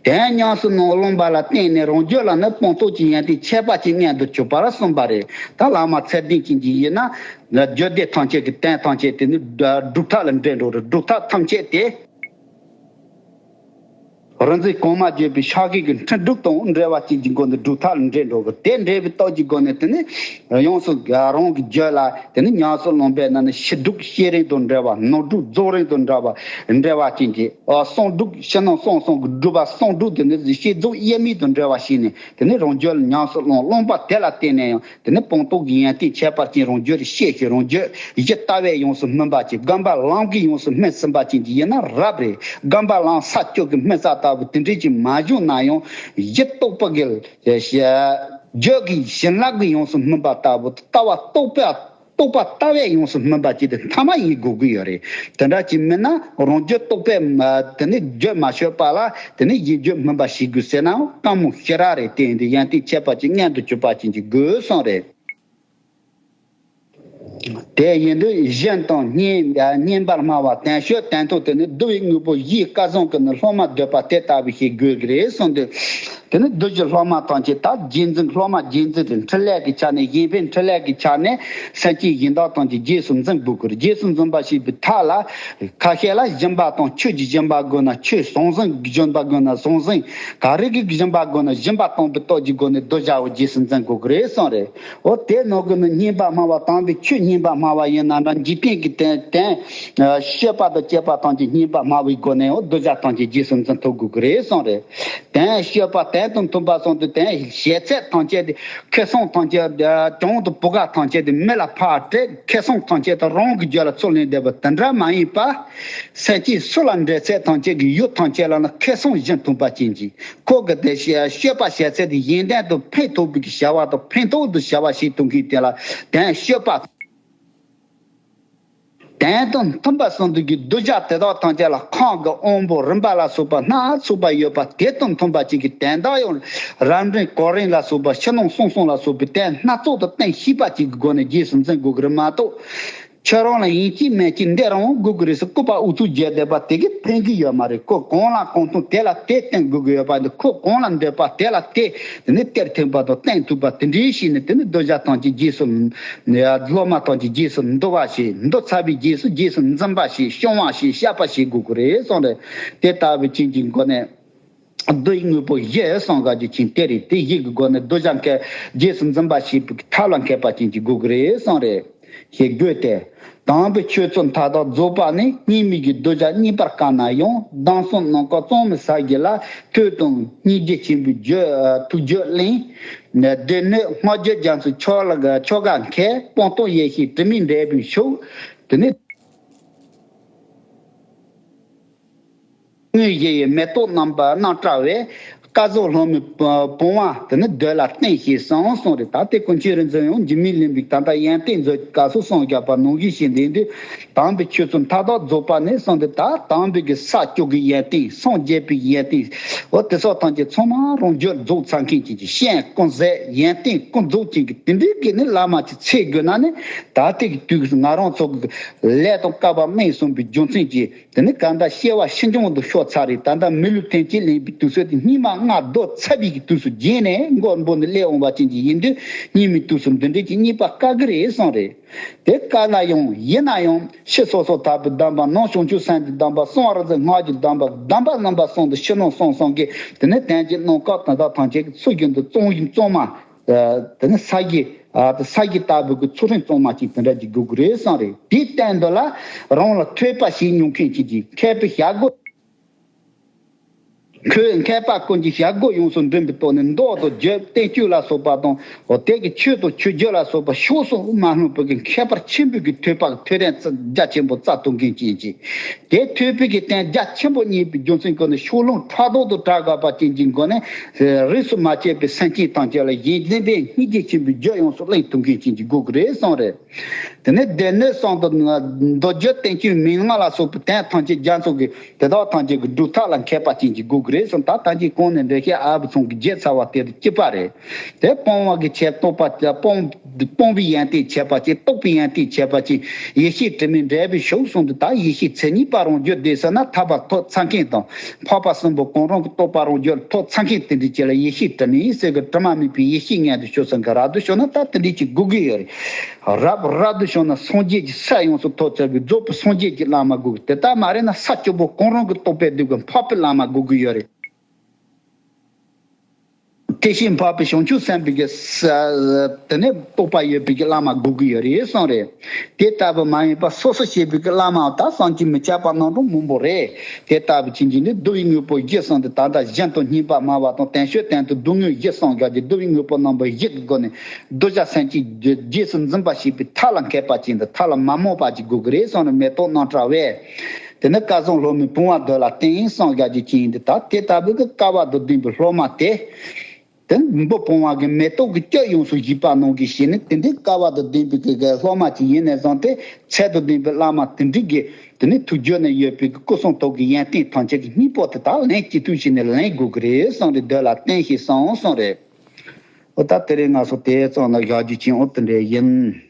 དོན་ཉམས་སུ་ལོངས་ལོངས་པ་ལ་བརྟེན་ནས་རང་རྒྱུད་ལ་ནི་སྤངས་རྟོགས་ཀྱི་ཡོན་ཏན་ཁྱད་པར་ཅན་མངོན་དུ་གྱུར་པར་གསུངས་པ་རེད། ད་བླ་མ་ཚད་ལྡན་ཅན་གྱི་ཡིན་ན། རྒྱུད་སྡེ་ཐམས་ཅད་ཀྱི་དོན་ཐམས་ཅད་དེ་ནི་སྒྲུབ་ཐབས་ལ་འབྲེལ་འགྲོ་རེད། སྒྲུབ་ཐབས་ཐམས་ཅད་དེ། རིག་འཛིན་གོང་མ་བརྗོད་པའི་ཕྱག་རྒྱའི་འཕྲིན་དྲུག་དང་འབྲེལ་བ་ཅན་གྱི་སྒོ་ནས་སྒྲུབ་ཐབས་ལ་འབྲེལ་འགྲོ་གི། དེ་འབྲེལ་བའི་སྟོབས་ཀྱི་སྒོ་ནས་དེ་ནི་ཡོངས་སུ་རང་གི་རྒྱུད་ལ་དེ་ནི་ཉམས་སུ་ལོངས་པའི་ནང་ནས་ཕྱི་སྒྲུབ་བསྐྱེད་རིམ་དང་འབྲེལ་བ། ནང་སྒྲུབ་རྫོགས་རིམ་དང་འབྲེལ་བ་འབྲེལ་བ་ཅན་གྱི་ཨ་གསང་སྒྲུབ་ཕྱི་ནང་གསང་གསུམ་གྱི་སྒྲུབ་པ་གསང་སྒྲུབ་དེ་ནི་བསྐྱེད་རྫོགས་དབྱེར་མེད་དང་འབྲེལ་བ་བྱས་ནས་དེ་ནི་རང་རྒྱུད་ལ་ཉམས་སུ་ལོངས་ལོངས་པ་དེ་ལ་བརྟེན་ནས་ཡང་དེ་ནི་སྤངས་རྟོགས་ཀྱི་ཡོན་ཏན་ཁྱད་པར་ཅན་རང་རྒྱུད་ལ་སྐྱེས་ཤིང་རང་རྒྱུད་གཞི་ལྟ་བས་ཡོངས་སུ་སྨིན་པ་ཅིག་སྒོམ་པ་ལམ་གྱིས་ཡོངས་སུ་སྨིན་ཟིན་པ་ཅན་གྱི་ཡིན་ན་རབ་རེད། སྒོམ་པ་ལམ་ས་བཅུ་གི་སྨིན་ས་ལྟ་བུ་དེ་འདྲས་ཅིག་མ་བྱུང་ན་ཡང་གཞི་རྟོགས་པ་གི་རྒྱུད་ཀྱི་བྱིན་རླབས་ཀྱིས་ཡོངས་སུ་སྨིན་པ་ལྟ་བུ་ལྟ་བ་རྟོགས་པ། རྟོགས་པ་ལྟ་བས་ཡོངས་སུ་སྨིན་པ་ཅིག་དེ་མཐའ་མ་ཡིན་དགོས་ཀྱི་ཡོད་རེད། དེ་འདྲ་ཅིག་མིན་ན་རང་རྒྱུད་རྟོགས་པས་དེ་ནི་རྒྱུད་མ་ཆོད་པ་ལ་དེ་ནི་གཞན་རྒྱུད་སྨིན་པ་ཞིག་དགོས་ཟེར་ནའང་དཀའ་མོ་ཞེ་དྲག་རེད། དེ་ཡིན་དུས་ཡོན་ཏན་ཁྱད་པར་ཅན་མངོན་དུ་གྱུར་པ་ཅན་གྱི་དགོས་གསུངས་རེད། དེ་ཡིན་དུས་གཞན་དང་བསྙེན་བསྙེན་པར་སྨྲ་བ་དོན་སྤྱོད་དོན་མཐུན་དེ་ནི་བསྡུ་བའི་དངོས་པོ་བཞིའི་སྐལ་བཟང་གི་ནི་སློབ་མ་འདོད་པ་དེ་ལྟ་བུ་ཞིག་དགོས་ཀྱི་རེད་གསུངས་དུས། དེ་ནི་བསྡུ་བཞིའི་སློབ་མ་ཐམས་ཅད་ད་རྗེས་འཛིན་སློབ་མ་རྗེས་འཛིན་དེ་འཕྲིན་ལས་ཀྱི་ཆ་ནས་གཞན་ཕན་འཕྲིན་ལས་ཀྱི་ཆ་ནས་སེམས་ཅན་གཞན་དག་ཐམས་ཅད་རྗེས་སུ་འཛིན་དགོས་ཀྱི་རེད། རྗེས་སུ་འཛིན་པ་ཞེས་པའི་ཐད་ལ་ཁ་ཤས་ལ་སྦྱིན་པ་དང་ཆོས་ཀྱི་སྦྱིན་པ་དགོས་ན་ཆོས། བཟང་ཟིན་གྱི་སྦྱིན་པ་དགོས་ན་བཟང་ཟིན། ག་རེ་གི་སྦྱིན་པ་དགོས་ན་སྦྱིན་པ་གཏོང་བའི་སྟོབས་ཀྱི་སྒོ་ནས་གདུལ་བྱ་བོ་རྗེས་སུ་འཛིན་དགོས་ཀྱི་རེད་གསུངས་རེད། འོ་དེ་ནང་གི་ནི་བསྙེན་པ་སྨྲ་བ་དམ་པའི་ཆོས་བསྙེན་པ་སྨྲ་བ་ཡིན་ན་འདྲ། འཇིག་རྟེན་གྱི་དོན་དོན་སྤྱོད་པ་དང་བཅས་པ་ཐམས་ཅད་བསྙེན་པ་སྨྲ་བའི་སྒོ་ནས་འོ་གདུལ་བྱ་ཐམས་ཅད་རྗེས་སུ་འཛིན་ཐུབ་དགོས་ཀྱི་རེད་གསུངས་རེད། དོན་སྤྱོད་པ་དོན་དང་མཐུན་པ་སོང་དུས་དོན་བྱེད་ཚད་ཐམས་ཅད་དེ་ཁེ་བཟང་ཐམས་ཅད་གྱོང་དང་བུ་ག་ཐམས་ཅད་དེ་མི་ལ་ཕར་སྤྲད། ཁེ་བཟང་ཐམས་ཅད་དེ་རང་གི་རྒྱུད་ལ་ཚུར་ལེན་བསྡད་པ་དེ་འདྲ་མ་ཡིན་པ། སེམས་ཅན་སུ་ལ་འབྲེལ་ཚད་ཐམས་ཅད་ཀྱི་ཡུལ་ཐམས་ཅད་ལ་ནི་ཁེ་བཟང་བཞིན་མཐུན་པ་ཅན་གྱི། ཁོ་གི་དེ་སྤྱོད་པ་བྱེད་ཚད་དེ་གཞན་དོན་དུ་ཕན་ཐོགས་པའི་བྱ་བ་དང་ཕན་ཐོགས་དུ་བྱ་བ་ཞིག་ཐུབ་མཁན་དེ་ལ་དོན་སྤྱོད་པ། དོན་དང་མཐུན་པ་གསུམ་དུ་གི་གདུལ་བྱ་དེ་དག་ཐམས་ཅད་ལ་ཁམས་ཀྱི་དབང་པོ་རིམ་པ་ལ་སོགས་པ་སྣ་ཚོགས་པ་ཡོད་པ་དེ་དང་མཐུན་པ་ཅིག་གི་དོན་དག་ཡང་རབ་འབྲིང་གོ་རིམ་ལ་སོགས་པ་ཕྱི་ནང་གསང་གསུམ་ལ་སོགས་པའི་དོན་སྣ་ཚོགས་དང་བསྟན་ཤེས་པ་ཅིག་གི་སྒོ་ནས་རྗེས་སུ་འཛིན་དགོས་ཀྱི་རེད་མ་གཏོགས། ཁྱོད་རང་ལ་ཡིན་གཅིག་མིན་གཅིག་འདི་རང་དགོས་ཀྱི་རེད་ཟེར་ལྐུགས་པ་ཨུ་ཚུགས་བརྒྱབ་བསྡད་པ་དེ་གིས་ཕན་གྱི་ཡོད་མ་རེད། ཁོ་གང་ལ་གང་མཐུན་དེ་ལ་དེ་བསྟེན་དགོས་ཀྱི་ཡོད་པ་འདི། ཁོ་གང་ལ་འདོད་པ་དེ་ལ་དེ་དེ་ནི་སྟེར་ཐུབ་པ་དང་བསྟེན་ཐུབ་པ་དེ་འདྲའི་ཞིག་ནི་དེ་ནི་གདུལ་བྱ་ཐམས་ཅད་རྗེས་སུ་སློབ་མ་ཐམས་ཅད་རྗེས་སུ་འདུལ་བ་ཞིག་འདུལ་ཚར་བའི་རྗེས་སུ་རྗེས་སུ་འཛིན་པ་ཞིག་སྐྱོང་བ་ཞིག་བཤགས་པ་ཞིག་དགོས་ཀྱི་རེད་གསུངས་རེད། དེ་ལྟ་བུའི་རྐྱེན་གྱི་སྒོ་ནས། བསྡུ་བའི་དངོས་པོ་བཞི་གསུངས་དགོས་རྒྱུ་ཅན་དེ་རེད། དེ་བཞི་གི་སྒོ་ནས་གདུལ་བྱ་མཁས་རྗེས་སུ་འཛིན་པ་ཞེས་པའི་ཐབས་ལ་མཁས་པ་ཅན་གྱི་དགོས་ཀྱི་རེད་གསུངས་རེད། ཞེས་དགོས་ཏེ། དམ་པའི་ཆོས་ཚོགས་མཐའ་དག་རྫོགས་པ་ནས། གཉིས་མེད་ཀྱི་གདུལ་བྱ་རྙེད་པར་དཀའ་ན་ཡང་། གདམས་གསུམ་ནམ་མཁའ་གཙང་མའི་ས་གཞི་ལ། ཐོས་དང་སྙན་བརྒྱུད་ཆེན་པོའི་རྒྱུད་ཐུགས་རྒྱུད་གླེང་། སྡེ་སྣོད་སྔགས་རྒྱུད་རྒྱ་མཚོའི་ཆོ་ཆོ་ག་མཁས། སྤངས་རྟོགས་ཡེ་ཤེས་དྲི་མེད་འབྲས་བུའི་ཤུགས། དེ་ནས། དངོས་གཞི་ཡི་མེ་ཏོག་རྣམ་པ་རྣམ་བཀྲ་བའི། སྐལ་བཟང་ལྷ་མོའི་བུང་བ་དེ་ནི་འདོད་ལ་བསྟེན་ཞེས་གསུངས་གསུངས་རེད། ད་ལྟའི་ཀུན་མཁྱེན་རིག་འཛིན་ཡང་འཇིགས་མེད་གླིང་པའི་ད་ལྟ་ཡོན་ཏན་མཛོད་སྐབས་སུ་གསུངས་བཞག་པ་ནང་བཞིན་ཞིག་འདུག་དུས། དམ་པའི་ཆོས་ཚོགས་མཐའ་དག་རྫོགས་པ་ནས་གསུངས་ཏེ། ད་དམ་པའི་གི་ས་བཅུ་གི་ཡོན་ཏན། སངས་རྒྱས་པའི་ཡོན་ཏན། འོ་དེ་སོགས་ཐམས་ཅད་ཚང་མ་རང་རྒྱུད་རྫོགས་ཚར་མཁན་གྱི་ཤེས་ཡོན་ཀུན་ཟད། ཡོན་ཏན་ཀུན་རྫོགས་ཅན་གྱི་དེ་འདྲའི་གི་ནི་བླ་མ་ཅིག་འཚོལ་དགོས་ན་ནི། ད་ལྟའི་གི་དུས་ང་རང་ཚོ་གི་ལས་དང་སྐལ་བ་སྨིན་སོང་བའི་རྒྱུ་མཚན་གྱིས། དེ་ནི་གང་ལྟར་སྐྱེ་བ་ཕྱིས་འབྱུང་དུ་ཤོར་ཚར་རེད། ད་ལྟ་མི་ལུས་ཐེངས་གཅིག་ལེན་པའི་དུས་ཚོད་དེ་སྙིགས་མ། ང་རྡོ་ཚ་བའི་གི་དུས་སུ་བརྒྱན་ནས་མགོ་འབོ་ནས་སླེབས་འོང་བ་ཅན་གྱི་ཡིན་དུས། སྙིགས་མའི་དུས་སུ་འདི་འདྲའི་གི་རྙེད་པ་དཀའ་གི་རེད་གསུངས་རེད། དེ་ག་ལ་ཡང་ཡིན་ན་ཡང་ཕྱི་སོ་སོ་དག་པའི་སྡོམ་པ། ནང་བྱང་ཆུབ་སེམས་ཀྱི་སྡོམ་པ། གསང་བ་རིག་འཛིན་སྔགས་ཀྱི་སྡོམ་པ། སྡོམ་པ་རྣམ་པ་གསུམ་དུ་ཕྱི་ནང་གསང་གསུམ་གྱི་དེ་ནས་དོན་གྱི་རྣམ་དཀར་དོན་དག་ཐམས་ཅད་ཀྱི་ཚུལ་བཞིན་དུ་གཙང་གཙང་མ། དེ་ནས་ས་གཞི། ས་གཞི་ལྟ་བུ་གི་ཚུལ་ཁྲིམས་གཙང་མ་ཅིག་དེ་འདྲ་ཅིག་དགོས་ཀྱི་རེད་གསུངས་རེད། དེའི་སྟེང་དུ་ལ་རང་ལ་ཐོས་པ་ཞིག་མྱོང་མཁན་ཅིག་གིས་མཁས་པའི་བྱ་སྒོ། ཁོས་མཁས་པ་ཀུན་གྱི་བྱ་སྒོ་ཡོངས་སུ་འདྲེན་པའི་ཐོག་ནས་མདོ་དང་རྒྱུད་བསྟན་བཅོས་ལ་སོགས་པ་དང་། འོ་དེ་གི་ཆོས་དང་མཆོད་བརྗོད་ལ་སོགས་པ་ཕྱོགས་སུ་མ་ལྷུང་བའི་གི་ཁྱད་པར་ཆེན་པོའི་གི་ཐོས་པ་གི་ཐོས་རིམ་རྒྱ་ཆེན་པོ་རྩ་གཏོང་མཁན་ཅན་ཅིག་དེ་ཐོས་པའི་གི་རྟེན་རྒྱ་ཆེན་པོ་རྙེད་པའི་རྒྱུ་མཚན་ཀུན་ནས་ཕྱོགས་ལྷུང་ཕྲག་དོག་ཏུ་གྲགས་དགོས་པ་ཅན་གྱི་སྒོ་ནས། རིས་སུ་མ་ཆད་པའི་སེམས་ཅན་ཐམས་ཅད་ལ་གཞན་བདེན་པའི་སྙིང་རྗེ་ཆེན་པོའི་རྒྱུ་ཡོངས་སུ་གླེང་ཐུབ་མཁན་ཅན་གྱི་དགོས་ཀྱི་རེད་གསུངས་རེད། དེ་ནས་སྡེ་སྣོད་གསུམ་དུ་མདོ་རྒྱུད་བསྟན་བཅོས་མན་ངག་ལ་སོགས་པའི་དོན་ཐམས་ཅད་རྒྱ་མཚོ་གི་དེ་དག་ཐམས་ཅད་ཀྱི་སྒྲུབ་ཐབས་ལ་མཁས་པ་ཅན་གྱི་དགོས་ཀྱི་རེད་གསུངས། ད་ལྟ་གྱི་གོང་ནས་འགྲེལ་བཤད་ཨ་བུ་ཚང་གིས་བརྒྱབ་ཚར་བ་དེ་དང་གཅིག་པ་རེད། དེ་སྤོང་བ་གི་ཆེད་རྟོགས་པ་སྤོང་སྤོང་བའི་ཡོན་ཏན་ཁྱད་པར་ཅན། རྟོགས་པའི་ཡོན་ཏན་ཁྱད་པར་ཅན། ཡེ་ཤེས་དྲི་མེད་འབྲས་བུའི་ཕྱོགས་གསུམ་དུ། ད་ཡེ་ཤེས་མཚན་ཉིད་པ་རང་རྒྱུད་སྡེ་ཟེར་ན་ཐར་པ་ཐོབ་ཚར་མཁན་དང་། འཕགས་པ་གསུམ་པོ་གང་རུང་གི་རྟོགས་པ་རང་རྒྱུད་ཐོབ་ཚར་མཁན་དེ་འདྲ་ཅིག་ལ་ཡེ་ཤེས་དྲི་མེད་ཟེར་གི། དྲི་མ་མེད་པའི་ཡེ་ཤེས་མངོན་དུ་གྱུར་ཟེར་གི། རབ་ཏུ་བྱུང་ན་ད་དེ་འདྲ་ཅིག་དགོས་ཀྱི་ཡོད་རེད། རབ་རབ་ཏུ་བྱུང་ན་སངས་རྒྱས་ཀྱི་ས་ཡོངས་སུ་ཐོབ་ཚར་བའི་རྫོགས་པའི་སངས་རྒྱས་ཀྱི་བླ་མ་དགོས་ཀྱི། དེ་ལྟར་མ་རེད་ན་ས་བཅུ་པོ་གང་རུང་གི་རྟོགས་པས་བསྡུས་པའི་འཕགས་པའི་བླ་མ་དགོས་ཀྱི་ཡོད་རེད། དེ་བཞིན་འཕགས་པའི་བྱང་ཆུབ་སེམས་དཔའི་གི་ས་དེ་ནས་རྟོགས་པ་ཡོད་པའི་གི་བླ་མ་དགོས་ཀྱི་ཡོད་རེད་གསུངས་རེད། དེ་ལྟ་བུ་མ་ཡིན་པ་སོ་སོ་སྐྱེ་བོའི་གི་བླ་མ་ད་བསམ་གྱིས་མི་ཁྱབ་པ་རྣམ་གྲངས་མང་པོ་རེད། དེ་ལྟ་བུ་ཅན་གྱི་ནི་བསྡུ་བའི་དངོས་པོ་བཞི་གསུངས་ཏེ། ད་ལྟ་གཞན་དུ་སྙན་པ་སྨྲ་བ་དང་། དོན་སྤྱོད་དོན་དུ་སྡུག་བསྔལ་བཞི་གསུངས་བཞག་གི། བསྡུ་བའི་དངོས་པོ་རྣམ་པ་བཞི་གི་སྒོ་ནས་གདུལ་བྱ་སེམས་ཅན་རྗེས་སུ་འཛིན་པ་ཞེས་པའི་ཐབས་ལ་མཁས་པ་ཅན་དང་། ཐབས་ལ་མ་རྨོངས་པ་ཅིག་དགོས་ཀྱི་རེད་གསུངས་ནས། མེ་ཏོག་རྣམ་བཀྲ་བས། དེ་ནས་སྐལ་བཟང་སློབ་མའི་བུང་བ་འདི་ལ་བསྟན་གསུངས་བཞག་རྒྱུ་ཅན་འདི། ད་དེ་ལྟ་བུའི་གི་སྐལ་བ་དང་ལྡན་པའི་སློབ་མ་དེ། དེ་འབུ་བུང་བ་གི་མེ་ཏོག་གི་སྐྱོ་ཡོངས་སུ་གཞིག་པ་ནང་གི་ཞིག་ནི། དེ་འདྲའི་སྐལ་བ་དང་ལྡན་པའི་གི་གི་སློབ་མ་ཅིག་ཡིན་ནས་བཟུང་སྟེ། ཚད་དང་ལྡན་པའི་བླ་མ་དེ་འདྲའི་གི་དེ་ནི་ཐུགས་རྒྱུད་ནས་ཡོད་པའི་གི་སྐུ་གསུང་ཐུགས་ཀྱི་ཡོན་ཏན་ཐམས་ཅད་ཀྱི་སྙིང་པོ་དེ་དག་ལན་གཅིག་ཏུ་བྱས་ནས་ལེན་དགོས་ཀྱི་རེད་གསུངས་རེད། འདི་ལ་བསྟན་ཞེས་གསུངས་གསུངས་རེད། འོ་ད་དེ་རིང་ང་ཚོ་དེ་ཙམ་ལ་བཞག་རྒྱུ་ཅན། འོ་དེ་འདྲ་ཡིན།